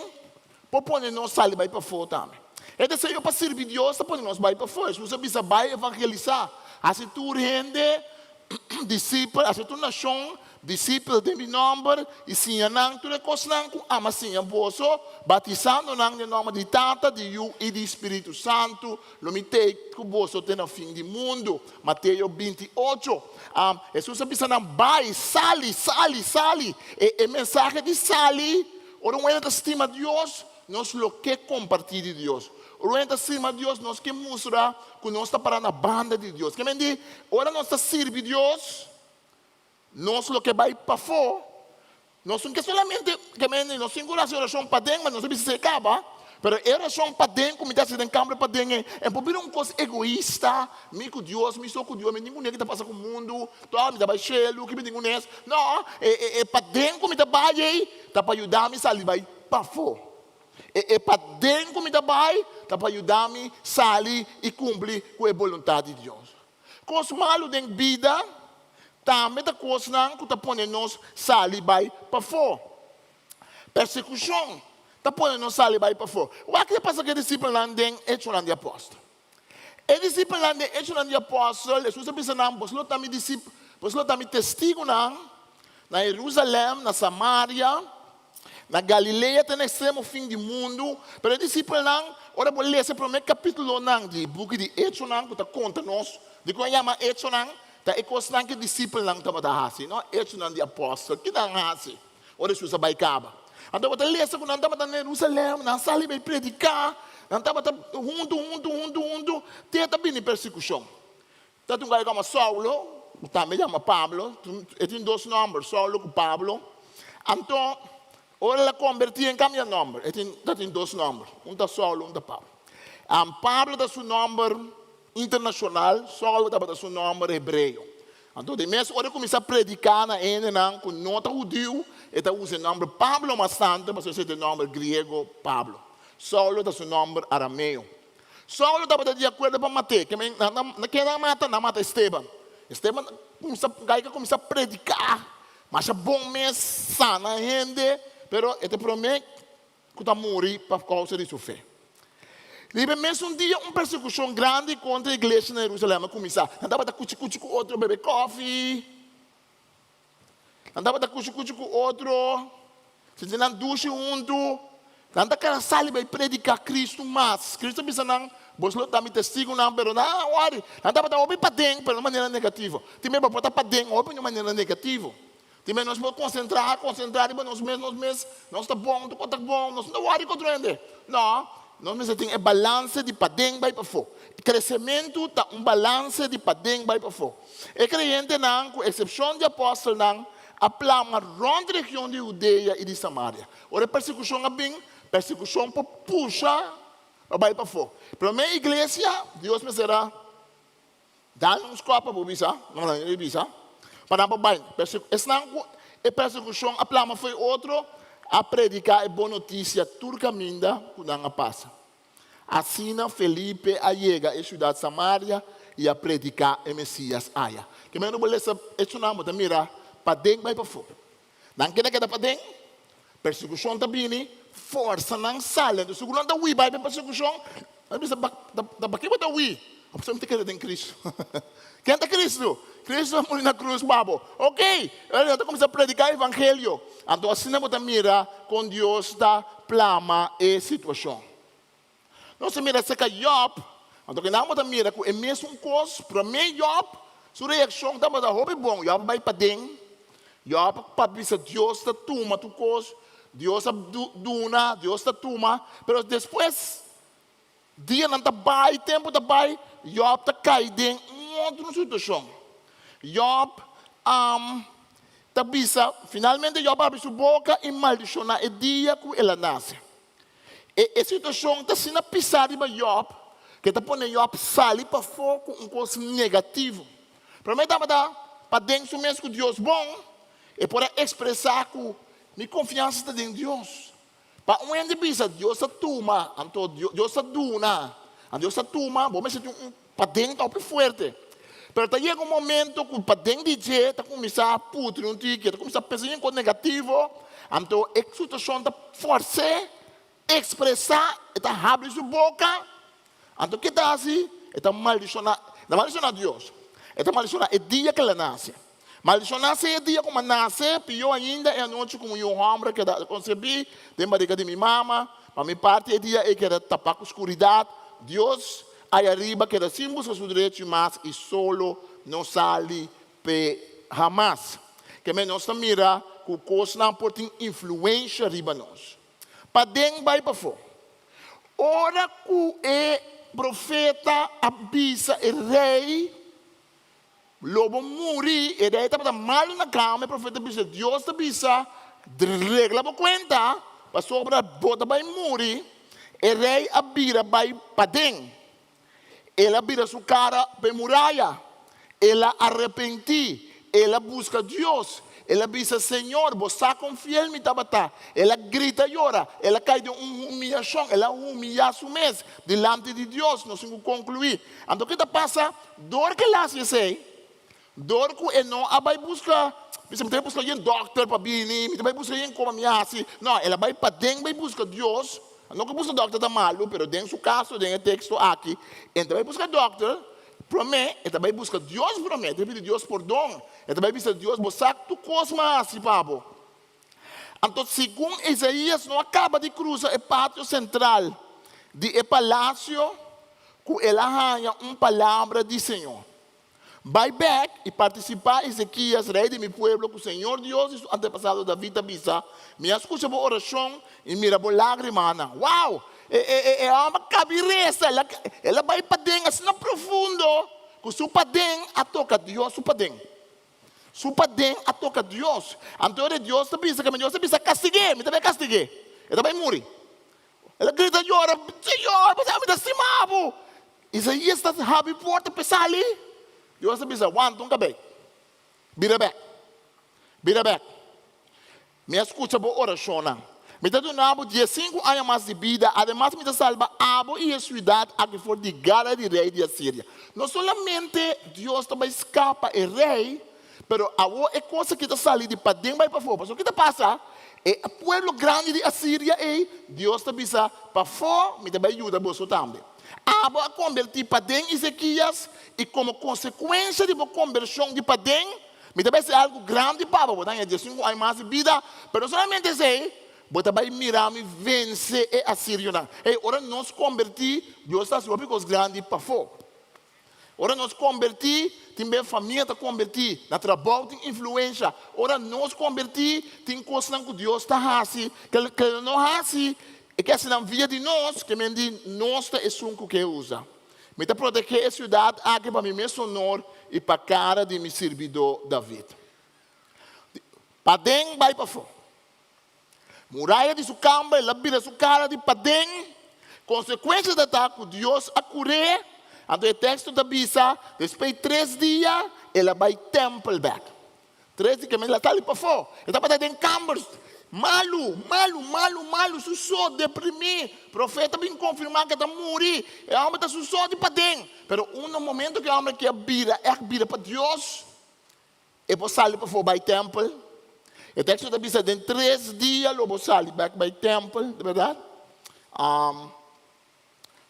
por pone nos sali bai pafó tambe. E deseo pa sirbi Dios ta pone nos bai pafó. Hesus a bisa bai evangelisá, hasi tur hende disipel, hasi tur nashon disipel den mi nòmber i siña nan tur e kosnan ku Ami a siña boso, batisando nan den nòmber di Tata, di Yu i di Spiritu Santu. Lo mi tei ku boso te na fin di mundu. Mateo 28. Hesus a bisa nan, Bai, sali, sali, sali. E e mensahe di sali, ora un hende ta stima Dios, nos lo ke kompartí di Dios. Ora un hende ta stima Dios, nos ke mustra ku nos ta pará na banda di Dios. Ke men di, ora nos ta sirbi Dios, nos lo ke bai pafó. Nos no ke solamente, ke men di, nos tin ku hasi orashon paden, ma nos a bisa esei kaba. Pero e orashon paden ku mi ta hasi den kamber paden ei, e por bira un kos egoista, mi ku Dios, mi so ku Dios, mi tin kuné ki ta pasa ku mundu, tòg mi ta bai shelu, ki mi tin kuné es. No, e e e paden ku mi ta bai ei ta pa yuda mi sali bai pafó. E e paden ku mi ta bai ta pa yuda mi sali i kumpli ku e boluntat di Dios. Kos malu den bida tambe ta kosnan ku ta pone nos sali bai pafó. Persekushon ta pone nos sali bai pafó. Wak ke pasa ku e disipelnan den Echonan di Apòstel. E disipelnan den Echonan di Apòstel, Hesus a bisa nan, Boso lo ta mi disip, boso lo ta mi testigunan na Herusalèm, na Samaria, na Galilea te na ekstremo fin di mundu. Pero e disipelnan, ora bo lesa e promé kapítulonan di buki di Echonan ku ta konta nos dikon e yama Echonan, ta e kosnan ku e disipelnan tabata hasi, no Echonan di Apòstel. Ki nan hasi? Ora Hesus a bai kaba. Anto bo ta lesa ku nan tabata na Herusalèm, nan sali bai prediká, nan tabata huntu, huntu, huntu, huntu, te ta bini persekushon. Ta tin un guy ku yama Saulo, ku tambe yama Pablo, e tin dos nòmber, Saulo ku Pablo. Anto, ora el a kombertí en kambia nòmber, e tin ta tin dos nòmber, un ta Saulo, un ta Pablo. Pablo ta su nòmber internashonal, Saulo tabata su nòmber hebreo. Anto di mes ora e kuminsá prediká na hendenan ku no ta hudiu, e ta usa e nòmber Pablo mas tantu, pasobra esei ta e nòmber griego Pablo. Saulo ta su nòmber arameo. Saulo tabata di akuerdo pa mat'é. Ke men, nan, nan, ken nan a mata? Nan a mata Esteban. Esteban kuminsá, gai ku a kuminsá prediká masha bon mes, sana hende, pero e ta e promé ku ta muri pa kousa di su fe. Riba e mesun dia un persekushon grandi kontra e iglesia na Herusalèm a kuminsá. Nan tabata kuchi kuchi ku otro bebe kòfi. Nan tabata kuchi kuchi ku otro, sinti nan dushi huntu. Nan ta kara sali bai prediká Kristu mas. Kristu a bisa nan, Boso lo ta mi testigunan, pero nan a wòri. Nan tabata hopi paden, pero na manera negativo. Tin bes bo por ta paden hopi na manera negativo. Tin bes nos por konsentrá, konsentrá riba nos mes, nos mes, nos ta bon, tur kos ta bon, nos no ta wòri ku otro hende. No, nos mester tin e balanse di paden bai pafó. Kresementu ta un balanse di paden bai pafó. E kreyentenan, ku eksepshon di apòstelnan, a plama rònt region di Hudea i di Samaria. Ora e persekushon a bin, persekushon por pusha pa bai pafó. Promé iglesia, Dios mester a dal un skòp pa bo bisa, no nan a bisa, pa nan por bai. Esnan ku e persekushon a plama fo'i otro a prediká e bon notisia tur kaminda ku nan a pasa. Asina Felipe a yega e siudat Samaria i a prediká e Mesías aya. Ke manera bo lesa echonan bo ta mira paden bai pafó. Nan keda keda paden, persekushon ta bini, forsa nan sali. Anto sigur nan ta hui bai pa e persekushon, nan ta bisa, Ta p'aki bo ta hui? Pasobra mi ta kere den Kristu. Ken ta Kristu? Kristu a muri na krus pa bo. Ok, ora nan ta kuminsá prediká e evangelio. Anto asina bo ta mira kon Dios ta plama e situashon. Nos ta mira aserka Yòb, anto kinan bo ta mira ku e mesun kos, promé Yòb su reakshon tabata hopi bon. Yòb a bai paden, Yòb a bisa Dios ta tuma tur kos, Dios a duna, Dios ta tuma, pero despues Dianan ta bai, tempu ta bai, Yòb ta kai den un otro situashon. Yòb ta bisa, finalmente Yòb a habri su boka i maldishoná e dia ku el a nase. E e situashon ta asina pisá riba Yòb ku e ta pone Yòb sali pafó ku un kos negativo. Promé tabata paden su mes ku Dios bon, e por a ekspresá ku mi konfiansa ta den Dios. Pa un hende bisa, Dios ta tuma, anto Dios ta duna, anto Dios ta tuma, bo mester tin un paden ta hopi fuerte. Pero ta yega un momento ku paden di dje ta kuminsá putri un tiki, ta kuminsá pensa yen kos negativo, anto e situashon ta fors'é ekspresá, e ta habri su boka, anto ke ta hasi? E ta maldishoná, e ta maldishoná Dios, e ta maldishoná e dia ku el a nase. Maldishoná sea e dia ku mi a nase, pió ainda e anochi ku un yu hòmber a keda konsebí den barika di mi mama. Pa mi parti e dia ei keda tapá ku skuridat. Dios ai ariba keda sin buska su drechi mas i solo no sali p'e hamas. Kemey nos ta mira ku kosnan por tin influensha riba nos. Paden bai pafó. Ora ku e profeta a bisa e rei. Lo bo muri, e rei tabata malu na kama, e profeta bisa, Dios ta bisa, regla bo kuenta, pasobra bo ta bai muri. E rei a bira bai paden. El a bira su kara pa e muraya. El a arepentí. El a buska Dios. El a bisa, Señor, bo sa kon fiel mi tabata. El a grita yora. El a kai den un humiyashon. El a humiyá su mes dilanti di Dios. Nos tin ku konkluí. Anto ke ta pasa? Dor ku el a hasi esei, dor ku e no a bai buska, bisa mi ta bai buska yen dòkter pa bini, mi ta bai buska yen koma mi hasi. No, el a bai paden bai buska Dios. No ku buska dòkter ta malu, pero den su kaso, den e teksto aki, e ta bai buska dòkter promé, e ta bai buska Dios promé, e ta bai pidi Dios pordon, e ta bai bisa Dios, Bo sa tur kos mi a hasi pa bo. Anto segun Isaías no a kaba di krusa e patio sentral di e palasio ku el a haña un palabra di Señor. Bai bèk i partisipá Ezekias, rei di mi pueblo, ku Señor Dios di su antepasado David ta bisa, Mi a skucha bo orashon i mira bo lágrimanan. Wow! E, e, e, e hòmber kabi resa, el a, el a bai paden asina profundo ku su paden a toka Dios su paden. Su paden a toka Dios. Anto ora Dios ta bisa, kende Dios ta bisa, Kastig'é! Mi ta bai kastig'é. E ta bai muri. El a grita yora, Señor, pasobra mi ta stima bo. Isaías ta habri porta p'e sali. Dios a bisa, Wanta un kabei. Bira bèk. Bira bèk. Mi a skucha bo orashonnan. Mi ta duna bo diesinku aña mas di bida. Ademas mi ta salba abo i e siudat aki for di gara di rei di Asiria. No solamente Dios ta bai skapa e rei, Pero awor e kos aki ta sali di paden bai pafó. Pasobra ki ta pasa? E pueblo grandi di Asiria ei, Dios ta bisa, Pafó mi ta bai yuda boso tambe. Abo a kombertí paden, Ezekias, i komo konsekuensia di bo kombershon di paden, mi ta bai hasi algu grandi pa bo. Bo ta haña diesinku aña mas di bida, pero no solamente esei, bo ta bai mira mi vense e asirionan. Ei, ora nos kombertí, Dios ta hasi hopi kos grandi pafó. Ora nos kombertí, tin bes famia ta kombertí, na trabou tin influensha. Ora nos kombertí, tin kosnan ku Dios ta hasi ke lo no hasi, e ke hasi nan via di nos, ke men di nos ta esun ku ke usa. Mi ta protegé e siudat aki pa mi mes honor i pa kara di mi sirbidó David. Paden bai pafó. Muraya di su kamba, el a bira su kara di paden. Konsekuensia ta ta ku Dios a kur'é. Anto e teksto ta bisa, despues di tres dia, el a bai tèmpel bèk. Tres dia, el a sali pafó. El tabata den kamber malu, malu, malu, malu, su so, deprimí. Profeta bin konfirmá ku e ta muri. E hòmber ta su so di paden. Pero un momento ku e hòmber aki a bira, ègt bira pa Dios, E por sali pafó bai tèmpel. E teksto ta bisa den tres dia lo bo sali bèk bai tèmpel, di bèrdat?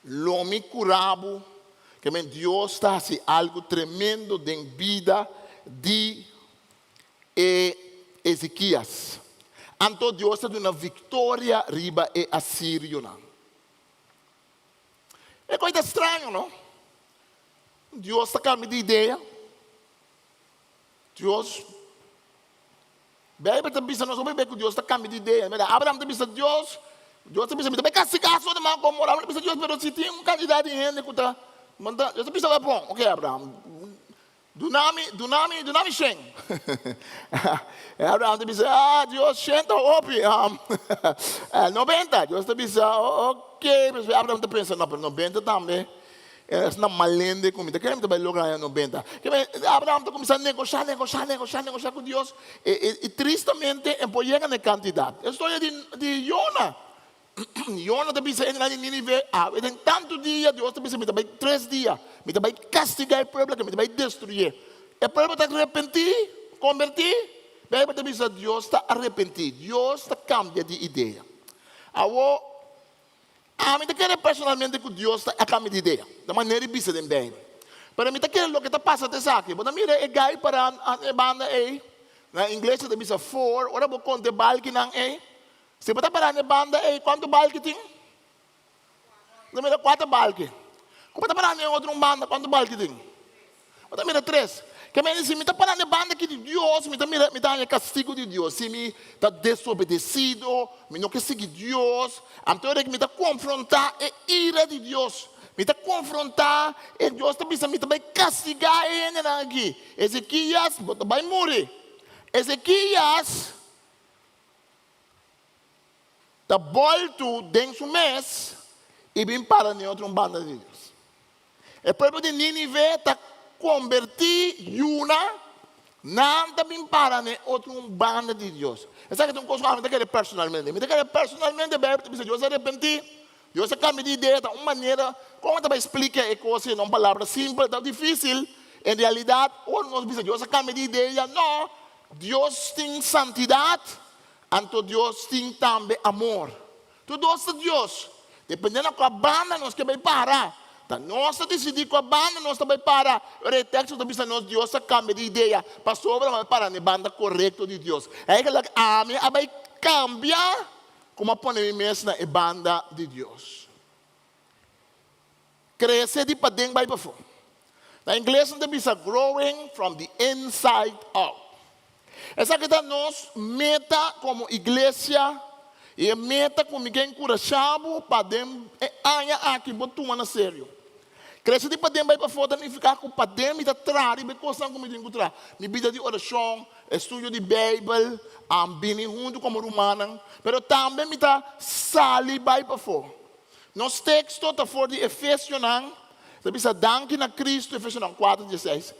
Lo mi kura bo. Ke men Dios ta hasi algu tremendo den bida di e Ezekias. Anto Dios a duna viktoria riba e asirionan. E kos ta straño, no? Dios ta kambia di idea. Dios, Bijbel ta bisa nos hopi bes ku Dios ta kambia di idea. Mira, Abraham ta bisa Dios, Dios ta bisa, mi ta bai kastigá Sodoma ku Gomorra. Abraham ta bisa Dios, pero si tin un kantidat di hende ku ta manda, Dios ta bisa, bon, ok Abraham, duna mi, duna mi, duna mi shen. Abraham ta bisa, ah, Dios, shen ta hopi, nobenta. Dios ta bisa, ok, Abraham ta pensa, no, pero nobenta tambe. E esnan malende ku mi ta kere mi ta bai logra haña nobenta. Ke men Abraham ta kuminsá negoshá, negoshá, negoshá, negoshá ku Dios i tristamente e por yega na e kantidat. E storia di di Yona. Yona ta bisa e hendenan di Nínive, awe den tantu dia Dios ta bisa mi ta bai tres dia, mi ta bai kastigá e pueblo aki, mi ta bai destruyé. E pueblo ta arepentí, kombertí? Beibel ta bisa Dios ta arepentí, Dios ta kambia di idea. Awor. Ami ta kere personalmente ku Dios ta a kambia di idea, ta manera di bisa den Beibel. Pero mi ta kere loke ta pasa ta esaki, bo ta mira e gai pará na e banda ei, na ingles e ta bisa four, ora bo konta e balkinan ei, si bo ta pará na e banda ei, kuantu balki tin? Bo ta mira kuater balki. Ku bo ta pará na e otro un banda, kuantu balki tin? Bo ta mira tres. Ke mende si mi ta para n'e banda aki di Dios, mi ta mira, mi ta haña kastigu di Dios. Si mi ta desobedesido, mi no ke sigui Dios, anto ora mi ta konfrontá e ira di Dios. Mi ta konfrontá e Dios ta bisa mi ta bai kastigá e hendenan aki. Ezekias, bo ta bai muri. Ezekias ta bòltu den su mes. I bin para den otro un banda di Dios. E pueblo di Nínive ta kombertí yuna, nan ta bin para den otro un banda di Dios. Esaki ta un kos ku ami ta kere personalmente. Mi ta kere personalmente Beibel ta bisa Dios a arepentí, Dios a kambia di idea, ta un manera kon ta bai splika e kos ei na un palabra simpel ta difísil. En realidat ora nos bisa Dios a kambia di idea, no, Dios tin santidat, anto Dios tin tambe amor. Tur dos ta Dios. Depende na kua banda nos ke bai para. Ta nos ta disidí kua banda nos ta bai para. Ora e teksto ta bisa nos Dios ta kambia di idea pasobra bo a bai para na e banda korekto di Dios. Eigenlijk ami a bai kambia komo a pone mi mes na e banda di Dios. Krese di paden bai pafó. Na ingles nan ta bisa growing from the inside out. Esaki ta nos meta komo iglesia i e meta ku mi ke enkurashá bo pa den e aña aki bo tuma na serio. Krese di paden bai pafó ta nifiká ku paden mi ta traha riba e kosnan ku mi tin ku traha. Mi bida di orashon, estudio di Beibel, bini huntu komo rumannan, pero tambe mi ta sali bai pafó. Nos teksto ta for di Efesionan, ta bisa danki na Kristu, Efesionan kuater dieseis,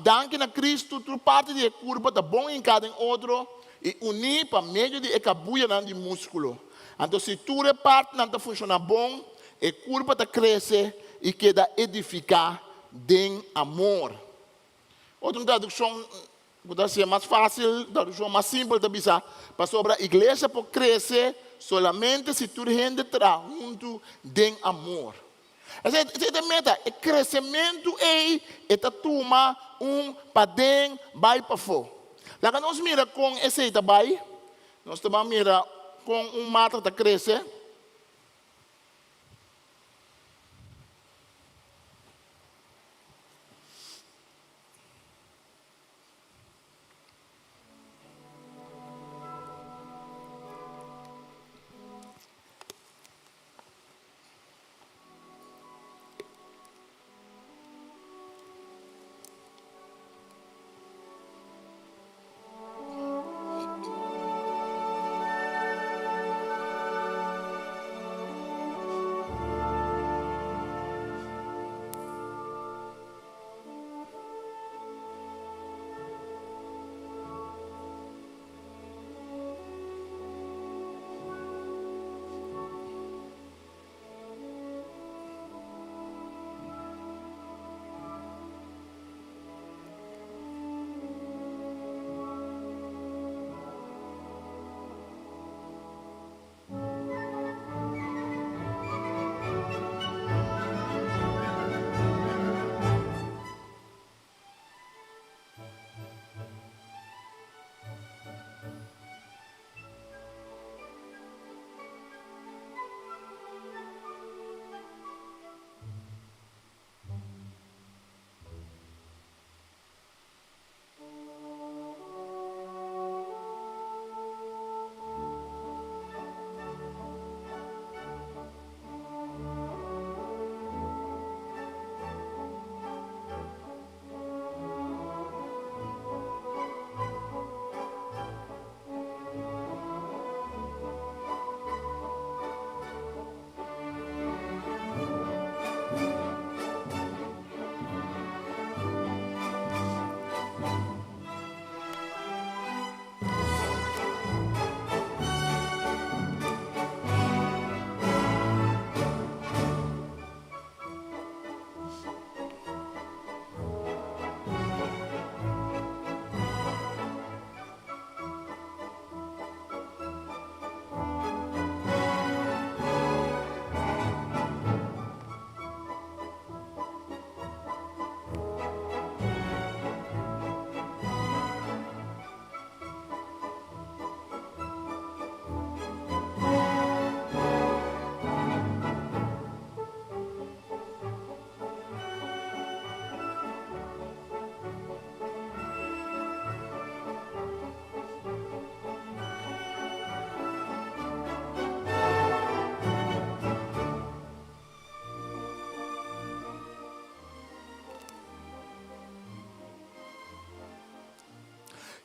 Danki na Kristu tur parti di e kurpa ta bon hinká den otro i uní pa medio di e kabuyanan di múskulo. Anto si tur e partinan ta funshoná bon, e kurpa ta krese i keda edifiká den amor. Otro tradukshon ku ta hasié mas fásil, tradukshon mas simpel ta bisa, Pasobra iglesia por krese solamente si tur hende traha huntu den amor. Esei ta e meta, e kresementu ei e ta tuma un paden bai pafó. Laga nos mira kon esei ta bai. Nos ta ban mira kon un mata ta krese.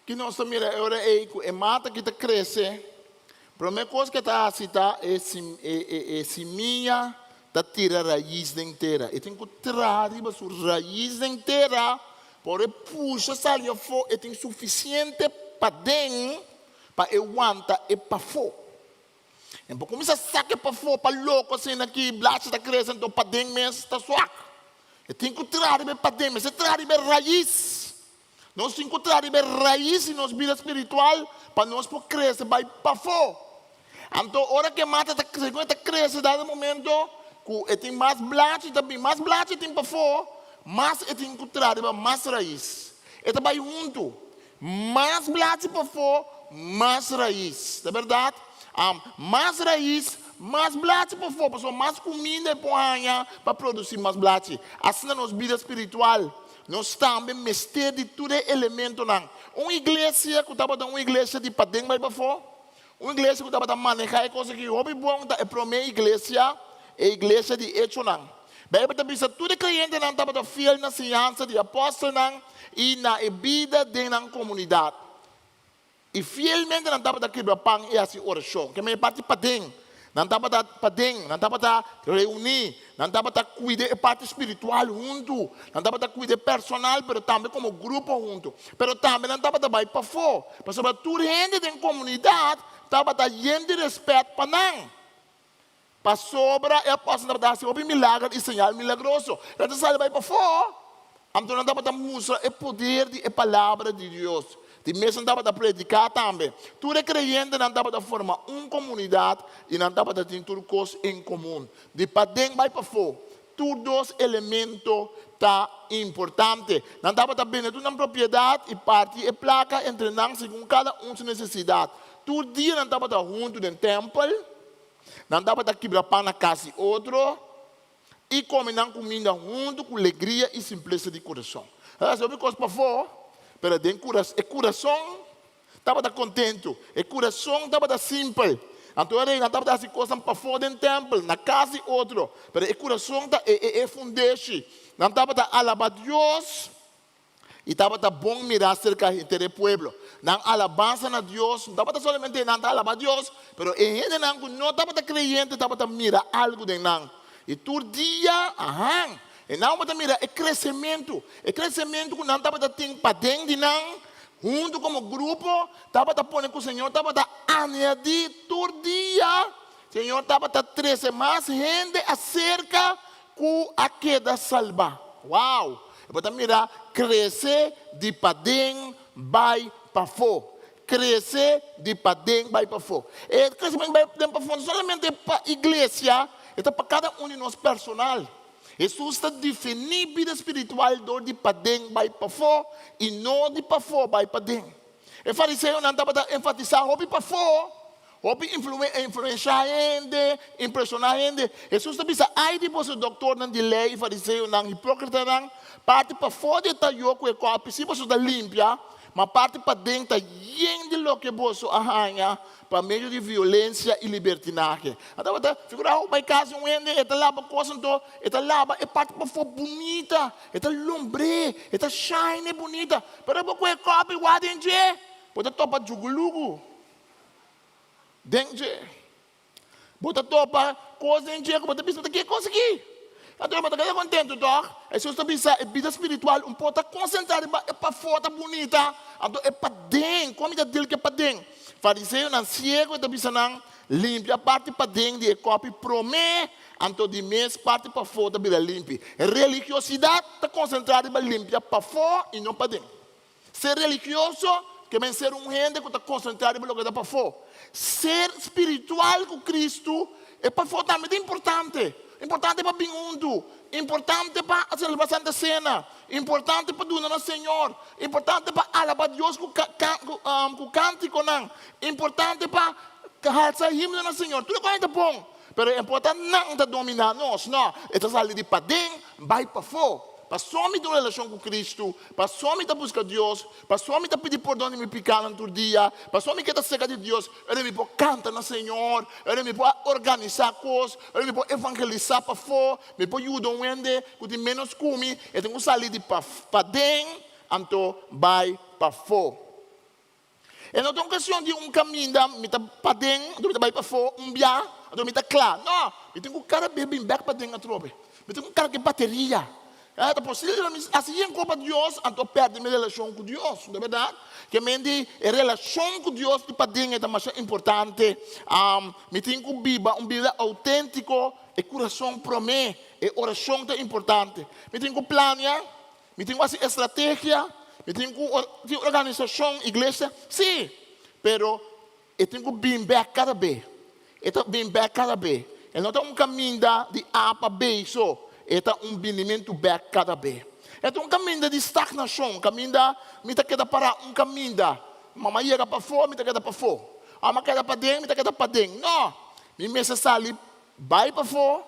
Ki nos ta mira e ora ei ku e mata ki ta krese, promé kos ku e ta hasi ta e e simia. ta tira rais den tera. E tin ku traha riba su rais den tera pa ora e pusha sali afó e tin sufisiente paden pa e wanta e pafó. E por kuminsá saka e pafó pa loko asina ki blachi ta krese anto paden mes ta swak. E tin ku traha riba e paden, mester traha riba e rais. Nos tin ku traha riba e rais di nos bida spiritual pa nos por krese bai pafó. Anto ora ku e mata ta segun e ta krese dado momento ku e tin mas blachi ta bin, mas blachi tin pafó, mas e tin ku traha riba mas rais. E ta bai huntu. Mas blachi pafó, mas rais. Ta bèrdat? Mas rais, mas blachi pafó, pasobra mas kuminda e por haña pa produsí mas blachi. Asina nos bida spiritual. Nos tambe mester di tur e elementonan. Un iglesia ku tabata un iglesia di paden bai pafó, un iglesia ku tabata manehá e kos aki hopi bon ta e promé iglesia, e iglesia di Echonan. Beibel ta bisa tur e kreyentenan tabata fiel na siñansa di apòstelnan i na e bida den nan komunidat. I fielmente nan tabata kibra pan i hasi orashon. Ke men e parti paden. Nan tabata paden, nan tabata reuní, nan tabata kuida e parti spiritual huntu, nan tabata kuida e personal pero tambe komo grupo huntu. Pero tambe nan tabata bai pafó, pasobra tur hende den komunidat tabata yen di rèspèt pa nan. Pasobra e apòstelnan tabata hasi hopi milager i señal milagroso. Nan ta sali bai pafó, anto nan tabata mustra e poder di e palabra di Dios. Di mes nan tabata prediká tambe. Tur e kreyentenan tabata forma un komunidat i nan tabata tin tur kos en komun. Di paden bai pafó, tur dos elemento ta importante. Nan tabata bende tur nan propiedat i parti e plaka entre nan segun kada un su nesesidat. Tur dia nan tabata huntu den tèmpel. Nan tabata kibra pan na kas di otro i kome nan kuminda huntu ku legria i simplesa di kurason. Nan ta hasi hopi kos pafó, pero den e kurason tabata kontentu, e kurason tabata simpel. Anto e rei nan tabata hasi kosnan pafó den tèmpel, na kas di otro, pero e kurason ta e fundeshi. Nan tabata alabá Dios. I tabata bon mirá serka henter e pueblo. Nan alabansa na Dios no tabata solamente nan ta alabá Dios, pero e hendenan ku no tabata kreyente tabata mira algu den nan. I tur dia, ahan, e nan tabata mira e kresementu, e kresementu ku nan tabata tin paden di nan, huntu komo grupo, tabata pone ku Señor tabata añadí tur dia, Señor tabata trese mas hende aserka ku a keda salbá. Wow! E bo ta mira krese di paden bai pafó. Krese di paden bai pafó. E kresementu bai den pafó no solamente pa iglesia, e ta pa kada un di nos personal. Hesus ta definí bida spiritual dor di paden bai pafó i no di pafó bai paden. E fariseonan tabata enfatisá hopi pafó, hopi influenshá hende, impreshoná hende. Hesus ta bisa, Ai di boso doktornan di lei i fariseonan, hipókritanan! Parti pafó di e tayó ku e kòpi sí boso ta limpia, ma parti paden ta yen di loke boso a haña pa medio di violensia i libertinahe. Nan tabata figurá ho bai kas di un hende, e ta laba kos anto e ta laba e parti pafó bunita, e ta lombr'é, e ta shine bunita. Pero bo ku e kòpi wak den dje, bo ta topa djugulugu den dje. Bo ta topa kos den dje ku bo ta bisa, Ke kos aki? Anto bo ta keda kontentu tòg? Hesus ta bisa e bida spiritual un por ta konsentrá riba e pafó ta bunita, anto e paden, kon mi ta deal ku e paden? Fariseonan siego ta bisa nan, Limpia parti paden di e kòpi promé, anto di mes parti pafó ta bira limpi. Religiosidat ta konsentrá riba limpia pafó i no paden. Ser religioso ke men ser un hende ku ta konsentrá riba loke ta pafó. Ser spiritual ku Kristu, e pafó tambe ta importante. Importante pa bin huntu, importante pa selebrá Santa Sena, importante pa duna na Señor, importante pa alabá Dios ku ku kantikonan, importante pa halsa himno na Señor. Tur e kos ta bon, pero e importa nan ta dominá nos. No, e ta sali di paden bai pafó. Pasobra mi tin un relashon ku Kristu, pasobra mi ta buska Dios, pasobra mi ta pidi pordon di mi pikanan tur dia, pasobra mi ke ta serka di Dios, ora mi por kanta na Señor, ora mi por organisá kos, ora mi por evangelisá pafó, mi por yuda un hende ku tin ménos ku mi, e tin ku sali di paden anto bai pafó. E no ta un kuestion di un kaminda, mi ta paden anto mi ta bai pafó un bia. Anto mi ta kla. No! Mi tin ku kada bes bin bèk paden atrobe. Mi tin ku karga e bateria. Ta posibel ku mi hasi yen kos pa Dios, anto pèrdè mi relashon ku Dios. No ta bèrdat? Ke men di e relashon ku Dios di paden e ta masha importante. Mi tin ku biba un bida outéntiko, e kurason promé, e orashon ta importante. Mi tin ku plania, mi tin ku hasi estrategia, mi tin ku tin organisashon, iglesia, sí, pero E tin ku bin bèk kada be. E ta bin bèk kada be. E no ta un kaminda di A pa B so, e ta un binimentu bèk kada be. E ta un kaminda di stagnashon, kaminda mi ta keda pará un kaminda. Mama yega pafó, mi ta keda pafó. Mama keda paden, mi ta keda paden. No! Mi mester sali Bai pafó,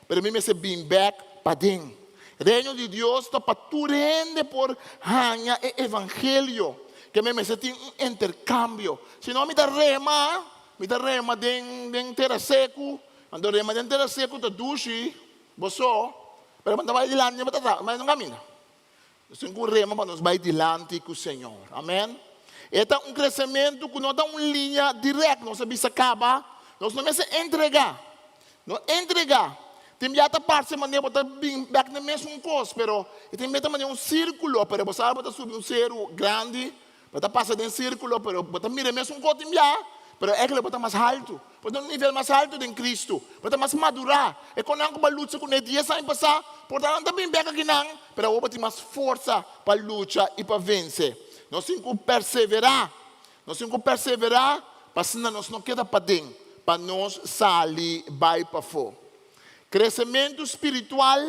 pero mi mester bin bèk paden. Reino di Dios ta pa tur hende por haña e evangelio, ke mi mester tin un interkambio. Si no mi ta rema, mi ta rema den den tera seku, anto rema den tera seku ta dushi bo so, pero bo no ta bai dilanti ni bo ta tras, bo no kaminda. Nos tin ku rema pa nos bai dilanti ku Señor. Amen. E ta un kresementu ku no ta un liña dirèkt. Nos a bisa kaba, nos no mester entregá. No entregá. Tin bia ta parse manera bo ta bin bèk na e mesun kos, pero e tin bia ta manera un sírkulo, pero bo sa bo ta subi un seru grandi, bo ta pasa den sírkulo, pero bo ta mira e mesun kos tin bia, pero ègele bo ta mas haltu. Bo ta un nivel mas haltu den Kristu. Bo ta mas madurá. E konan ku bo a lucha kuné dies aña pasá, por ta nan ta bin bèk akinan, pero awor bo tin mas forsa pa lucha i pa vense. Nos tin ku perseverá. Nos tin ku perseverá pa asina nos no keda paden, pa nos sali bai pafó. Kresementu spiritual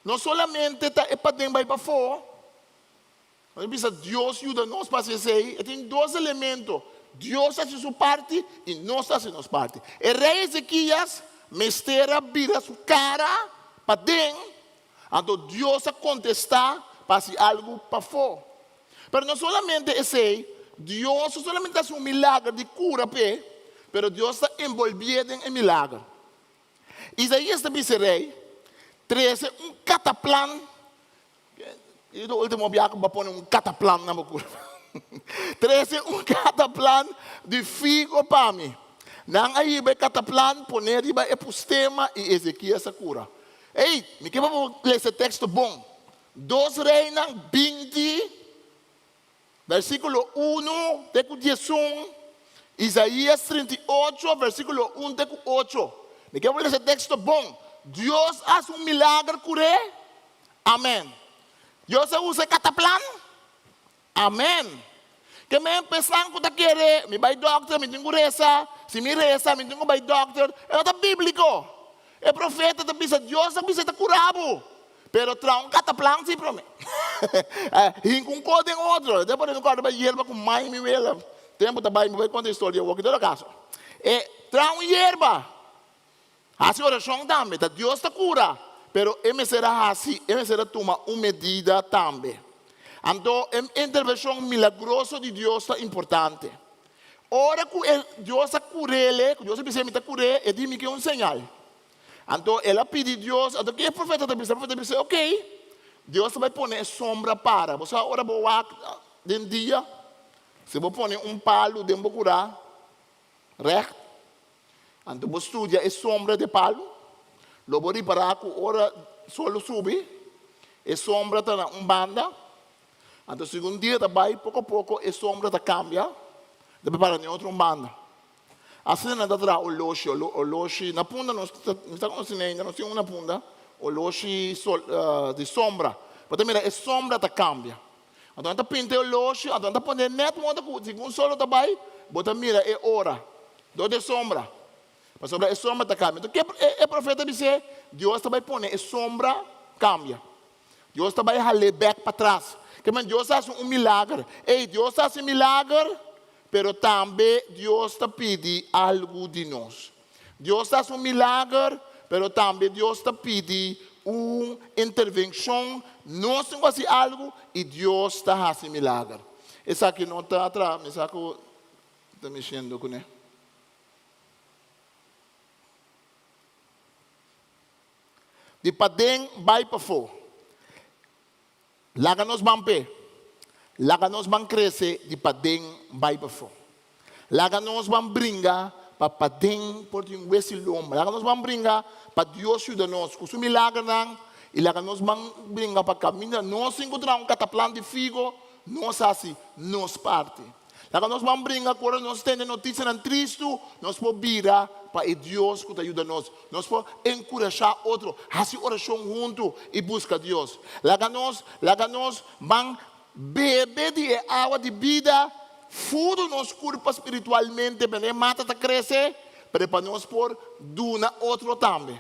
no solamente ta e paden bai pafó. Nos a bisa Dios yuda nos pa hasi esei. E tin dos elemento, Dios ta hasi su parti i nos ta hasi nos parti. E rei Ezekias mester a bira su kara paden, anto Dios a kontestá pa hasi algu pafó. Pero no solamente esei, Dios no solamente ta hasi un milager di kura p'e, pero Dios ta enbolbié den e milager. Isaías ta bisa e rei, Trese un kataplan. E ta ultimo biaha ku bo a pone un kataplan na bo kurpa. Trese un kataplan di figo pa mi. Nan a hiba e kataplan pone riba e pustema i Ezekias a kura. Ey, mi ke pa bo lesa e teksto bon. Dos Reinan 20, Versíkulo unu te ku diesun, Isaías 38, versíkulo un te ku ocho. Mi ke bo lesa e teksto bon. Dios a hasi un milager kur'é? Amèn. Dios a usa e kataplan? Amèn. Ke men pensan ku ta kere, mi bai dòkter, mi tin ku resa, si mi resa, mi tin ku bai dòkter. E no ta bíbliko. E profeta ta bisa, Dios a bisa e ta kura bo. Pero traha un kataplan si prome. Hinka un kos den otro. Despues mi kòrda bai yerba ku mai mi wela. Tempu ta bai mi bai konta historia awor. Todo kaso. E traha un yerba. Hasi orashon tambe. Ta Dios ta kura. Pero e mester a hasi, e mester a tuma un medida tambe. Anto e intervenshon milagroso di Dios ta importante. Ora ku e Dios a kur'é, ku Dios a bis'é mi ta kur'é, e di mi ke un señal. Anto el a pidi Dios, anto ke e profeta ta bisa? E profeta bisa, ok, Dios ta bai pone e sombra para. Bo sa ora bo wak den dia, si bo pone un palu den bo kurá, règt, anto bo studia e sombra di e palu, lo bo ripará ku ora sol lo subi, e sombra ta na un banda, anto segun dia ta bai, poko poko e sombra ta kambia, ta bai para na e otro banda. Asina nan ta traha oloshi, oloshi na punda nos ta mi ta konosi ne ainda nos tin un na punda, oloshi sol di sombra. Bo ta mira e sombra ta kambia. Anto nan ta pinta e oloshi, anto nan ta pone nèt moda ku segun sol lo ta bai, bo ta mira e ora dor di e sombra. Pasobra e sombra ta kambia. Anto ke e profeta bis'é? Dios ta bai pone e sombra kambia. Dios ta bai hal'é bèk patras. Ke men Dios a hasi un milager. Ey, Dios a hasi milager, pero tambe Dios ta pidi algu di nos. Dios ta hasi un milager, pero tambe Dios ta pidi un intervenshon. Nos tin ku hasi algu i Dios ta hasi milager. Esaki no ta traha, mi sa ku ta mishiendo kuné. Di paden bai pafó. Laga nos ban p'e. Laga nos ban krese di paden bai pafó. Laga nos ban bringa. pa paden por tin wes i lomba. Laga nos ban bringa pa Dios yuda nos ku su milagernan i laga nos ban bringa pa kaminda nos tin ku traha un kataplan di figo, nos hasi nos parti. Laga nos ban bringa ku ora nos tende notisianan tristu, nos por bira pa e Dios ku ta yuda nos. Nos por enkurashá otro, hasi orashon huntu i buska Dios. Laga nos, laga nos ban bebe di e awa di bida, fudu nos kurpa spiritualmente, p'e mata ta krese, pero pa nos por duna otro tambe.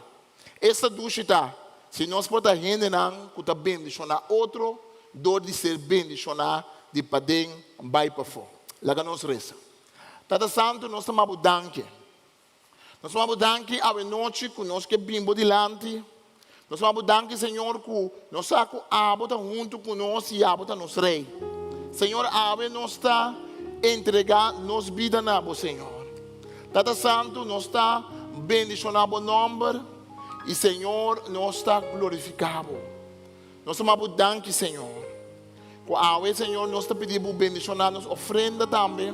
Esta dushi ta si nos por ta hendenan ku ta bendishoná otro dor di ser bendishoná di paden bai pafó. Laga nos resa. Tata Santu, nos ta maba bo danki. Nos ta maba bo danki awe nochi ku nos ke bin bo dilanti. Nos ta maba bo danki, Señor, ku nos sa ku abo ta huntu ku nos i abo ta nos Rei. Señor, awe nos ta entregá nos bida na bo, Señor. Tata Santu, nos ta bendishoná bo nòmber i Señor, nos ta glorifiká bo. Nos ta maba bo danki, Señor, ku awe, Señor, nos ta pidi bo bendishoná nos ofrenda tambe.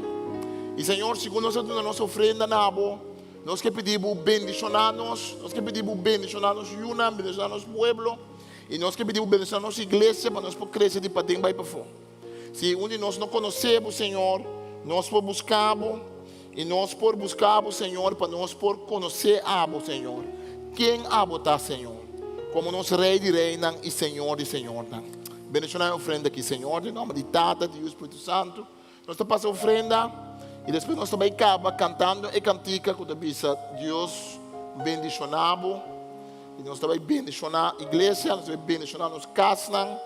I Señor, segun nos a duna nos ofrenda na bo, nos ke pidi bo bendishoná nos, nos ke pidi bo bendishoná nos yunan, bendishoná nos pueblo, i nos ke pidi bo bendishoná nos iglesia pa nos por krese di paden bai pafó. Si un di nos no konosé bo, Señor, nos por buska bo i nos por buska bo, Señor, pa nos por konosé abo, Señor. Ken abo ta, Señor? Komo nos Rei di reinan i Señor di señornan. Bendishoná e ofrenda aki, Señor, den nòmber di Tata, di Yu, Spiritu Santu. Nos ta pasa ofrenda i despues nos ta bai kaba kantando e kantika ku ta bisa Dios bendishoná bo. I nos ta bai bendishoná iglesia, nos ta bai bendishoná nos kasnan.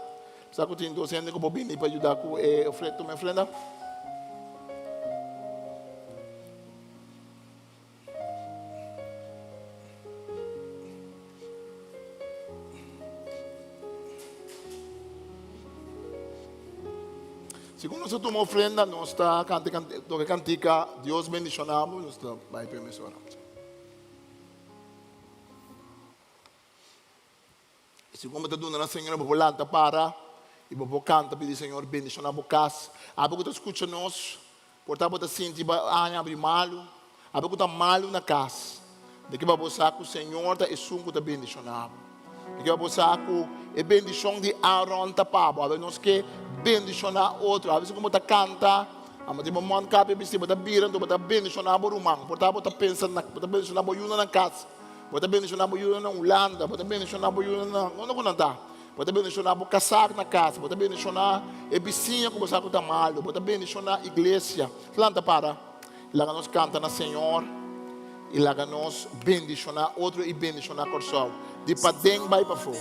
Sa ku tin dos hende ku por bini pa yuda ku e ofrenda, tuma e ofrenda. Segun nos ta tuma ofrenda, nos ta kanta toka e kantika Dios bendishoná bo, nos ta bai pa e mesora. I si bo ta duna na Señor, bo por lanta para i bo por kanta pidi Señor bendishoná bo kas. Abo ku ta skucha nos, por ta bo ta sinti bo aña abri malu, abo ku ta malu na kas, mi ke pa bo sa ku Señor ta esun ku ta bendishoná bo. Mi ke pa bo sa ku e bendishon di Aaron ta pa bo. Awe nos ke bendishoná otro. Awe segun bo ta kanta, amo tin bo mòntkapia bisti, bo ta bira anto bo ta bendishoná bo ruman. Por ta bo ta pensa na, bo ta bendishoná bo yunan na kas. Bo ta bendishoná bo yunan na Hulanda, bo ta bendishoná bo yunan na unda ku nan ta. Bo ta bendishoná bo kasá na kas, bo ta bendishoná e bisiña ku bo sa ku ta malu, bo ta bendishoná iglesia. Lanta para i laga nos kanta na Señor i laga nos bendishoná otro i bendishoná Kòrsou di paden bai pafó.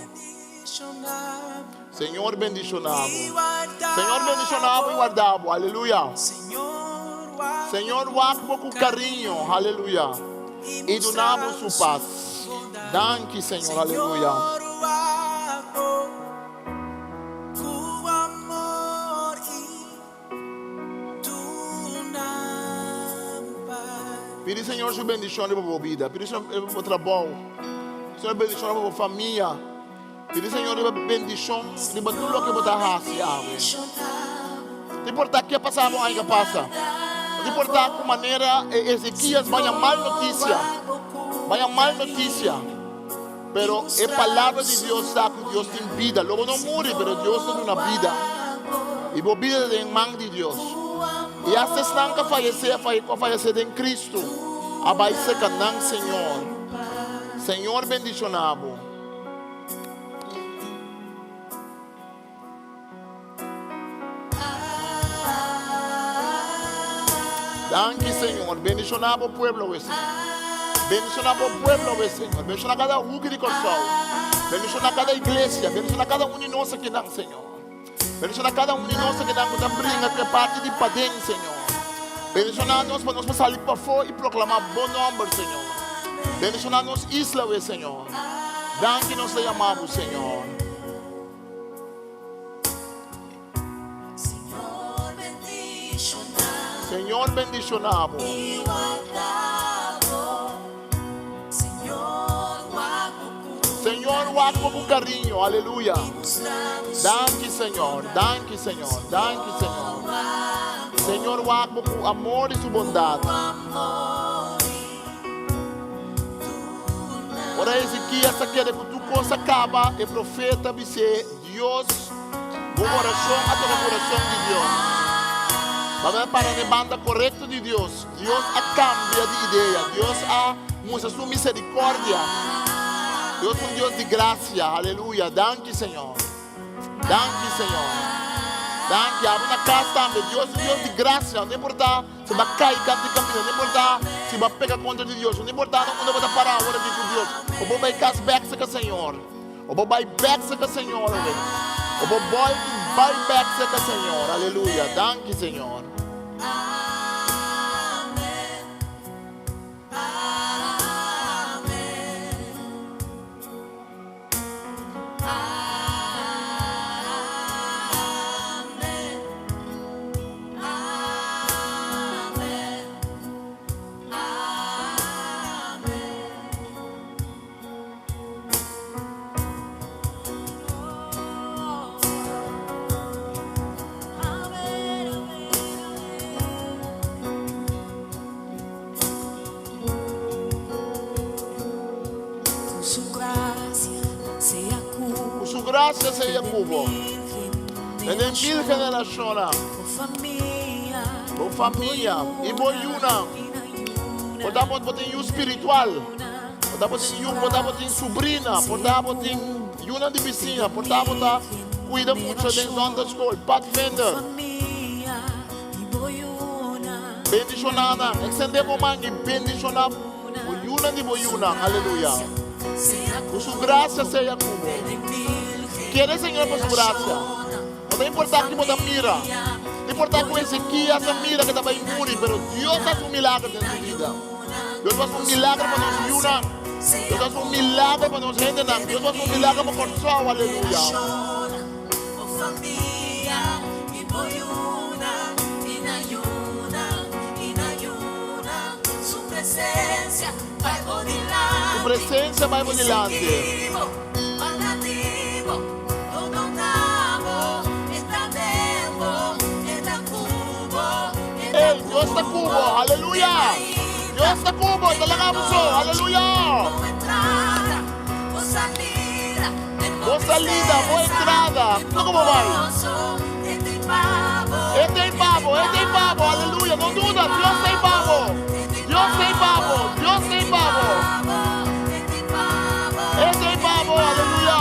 Señor bendishoná bo. Señor bendishoná bo i warda bo. Aleluya. Señor wak bo ku kariño. Aleluya. I duna bo su pas. Danki Señor. Aleluya. Pidi Señor su bendicion riba bo bida. Pidi Señor riba bo trabou. Señor bendicion riba bo famia. Pidi Señor riba bendicion riba tur loke bo ta haci awe. No ta importa ke pasa bo aña pasa. No ta importa ku manera e Ezekias baña mal noticia. Baña mal noticia. Pero e palabra di Dios sa ku Dios tin bida. Lo bo no muri, pero Dios ta duna bida. I bo bida ta den man di Dios. I asta esnan ku a fayesé, a ku a fayesé den Kristu, a bai serka nan Señor. Señor bendishoná bo. Danki Señor. Bendiciona bo pueblo awe Señor. Bendiciona bo pueblo awe Señor. Bendiciona cada huki di Kòrsou. Bendiciona cada iglesia. Bendiciona cada un di nos akinan Señor. Bendiciona cada un di nos akinan ku ta bringa ku e parti di paden Señor. Bendiciona nos pa nos por sali pafó i proklama bo nomber Señor. Bendiciona nos isla awe Señor. Danki nos ta yama bo Señor. Señor bendiciona bo. Señor wak bo cu cariño. Aleluya. Danki Señor. Danki Señor. Danki Señor. Señor wak bo cu amor y su bondad. Ora Ezekias a kere ku tur kos a kaba, e profeta a bis'é, Dios, bo orashon a toka kurason di Dios. Bo a para na e banda korekto di Dios. Dios a kambia di idea. Dios a mustra su miserikòrdia. Dios ta un Dios di grasia. Aleluya. Danki, Señor. Danki, Señor. Danki. Abo na kas tambe. Dios ta un Dios di grasia. No importá si bo a kai kant di kaminda, no importá si bo a peka kontra di Dios, no importá na unda bo ta pará awor aki ku Dios, bo por bai kas bèk serka Señor. Bo por bai bèk serka Señor awe. Bo por bòltu bai bèk serka Señor. Aleluya. Danki, Señor. Ku su grasia sea ku bo. Den mil generashonnan. Bo famia i bo yunan. Por ta bo tin yu spiritual. Por ta bo tin yu, por ta bo tin subrina, por ta bo tin yunan di bisiña, por ta bo ta kuida mucha den zondagschool, padvinder. Bendishoná nan. Extendé bo man i bendishoná bo yunan di bo yunan. Aleluya. Ku su grasia sea ku bo. Kere Señor pa su grasia. No ta importá ki bo ta mira. No importá ku Ezekias a mira ke ta bai muri, pero Dios hasi un milager den su bida. Dios hasi un milager pa nos yunan. Dios hasi un milager pa nos hendenan. Dios hasi un milager pa Kòrsou. Aleluya. Su presencia bai bo dilanti. Ey, Dios ta cu bo, aleluya! Dios ta cu bo, ta laga bo so, aleluya! Bo salida, bo entrada, unda ku bo bai? E t'ei pa bo, e t'ei pa bo, aleluya, no duda, Dios t'ei pa bo, Dios t'ei pa bo, Dios t'ei pa bo. E t'ei pa bo, aleluya.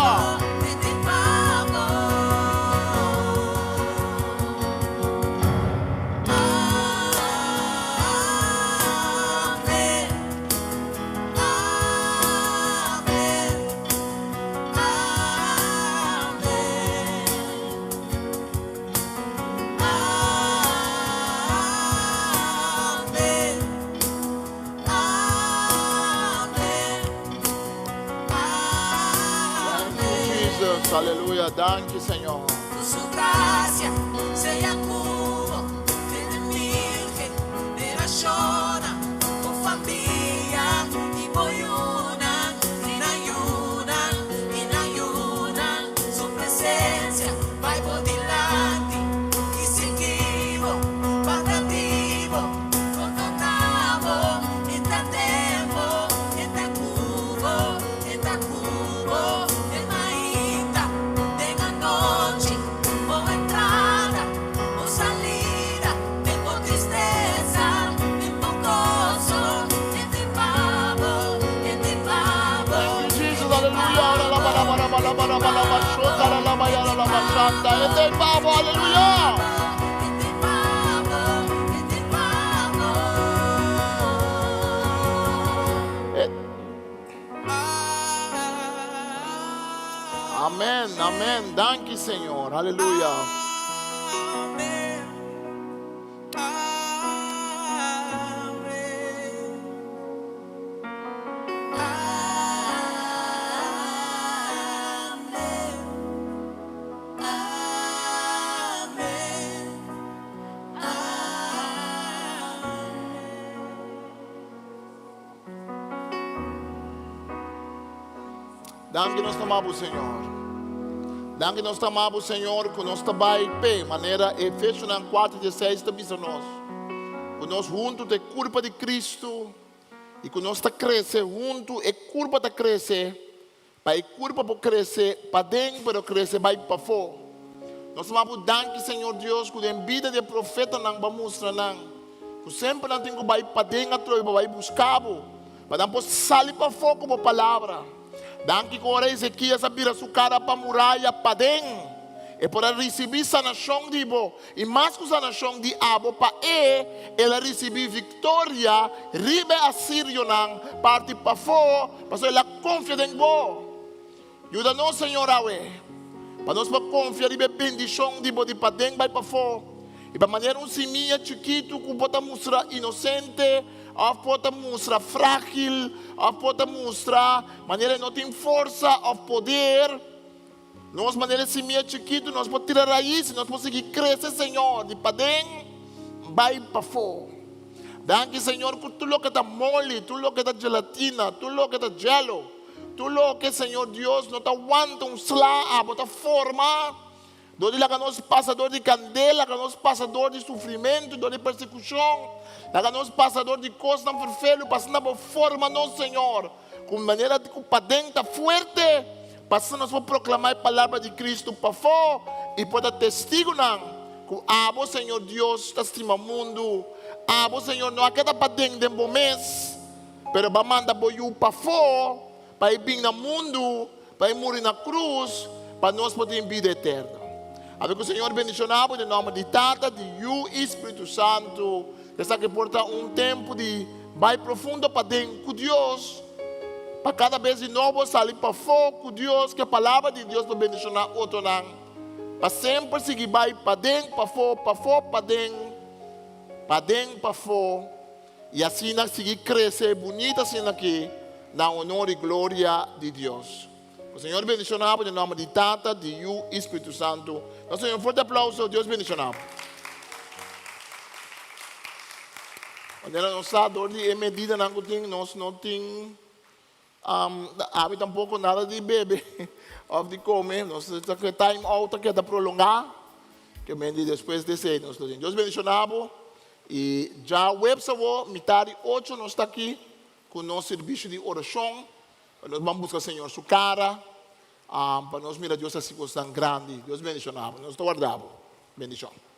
Jesus, aleluya, danki Señor. Thank you, Jesus. Aleluya. Ora la ba la ba la ba la ba la ba la ba shota la la ba ya la la ba shanda. Este es pavo. Aleluya. Eh. Amen, amen. Danki, Señor. Aleluya. Danki nos ta ama bo Señor. Danki nos ta ama bo Señor ku nos ta bai p'e manera Efesionan 4:16 ta bisa nos. Ku nos huntu ta e kurpa di Kristu. I ku nos ta krese huntu, e kurpa ta krese, pa e kurpa por krese paden pero krese bai pafó. Nos ta manda bo danki, Señor Dios, ku den bida di e profetanan bo a mustra nan ku semper nan tin ku bai paden atrobe pa bai buska bo, pa nan por sali pafó ku bo palabra. Danki ku ora Ezekias a bira su kara pa muraya paden, e por a risibí sanashon di bo, i mas ku sanashon di abo pa e, el a risibí viktoria riba e asirionan parti pafó, pasobra el a konfia den bo. Yuda nos, Señor, awe, pa nos por konfia riba e bendishon di bo di paden bai pafó, i pa manera un simia chikitu ku bo ta mustra inosente, òf por ta mustra frágil, òf por ta mustra manera e no tin forsa òf poder, nos manera e simia chikitu nos por tira rais i nos por sigui krese, Señor, di paden bai pafó. Danki, Señor, ku tur loke ta moli, tur loke ta gelatina, tur loke ta jelo, Tur loke Señor Dios no ta wanta un sla abo ta forma dor di laga nos pasa dor di kandel, laga nos pasa dor di sufrimentu, dor di persekushon, laga nos pasa dor di kosnan ferfelu pa asina bo forma nos Señor ku manera ku paden ta fuerte pa asina nos por proklama e palabra di Kristu pafó i por ta testigunan ku abo Señor Dios ta stima mundu, abo Señor no a keda paden den bo mes. Pero bo a manda bo yu pafó pa e bin na mundu, pa e muri na krus, pa nos por tin bida eterno. Awe ku Señor bendishoná bo den nòmber di Tata, di Yu i Spiritu Santu. Esaki por ta un tempu di bai profundo paden ku Dios, pa kada bes di nobo sali pafó ku Dios, ku e Palabra di Dios por bendishoná otronan. Pa semper sigui bai paden, pafó, pafó, paden, paden, pafó. I asina sigui krese bunita asina aki na honor i gloria di Dios. Ku Señor bendiciona bo den nomber di Tata, di Yu i Spiritu Santu. Nos Señor un fuerte aplauso. Dios bendiciona bo. Manera nos sa dor di e medidanan ku tin nos no tin Ami tampoco nada di bebe of di come. Nos ta ke time out ta keda prolonga. Ke men di despues di esei nos lo tin. Dios bendiciona bo. Y djaweps awo mitad di ocho nos ta aki cu nos servicio di oracion. Pa nos ban busca Señor su cara. Pa nos mira Dios haci cosnan grandi. Dios bendiciona bo. Nos ta warda bo. Bendicion.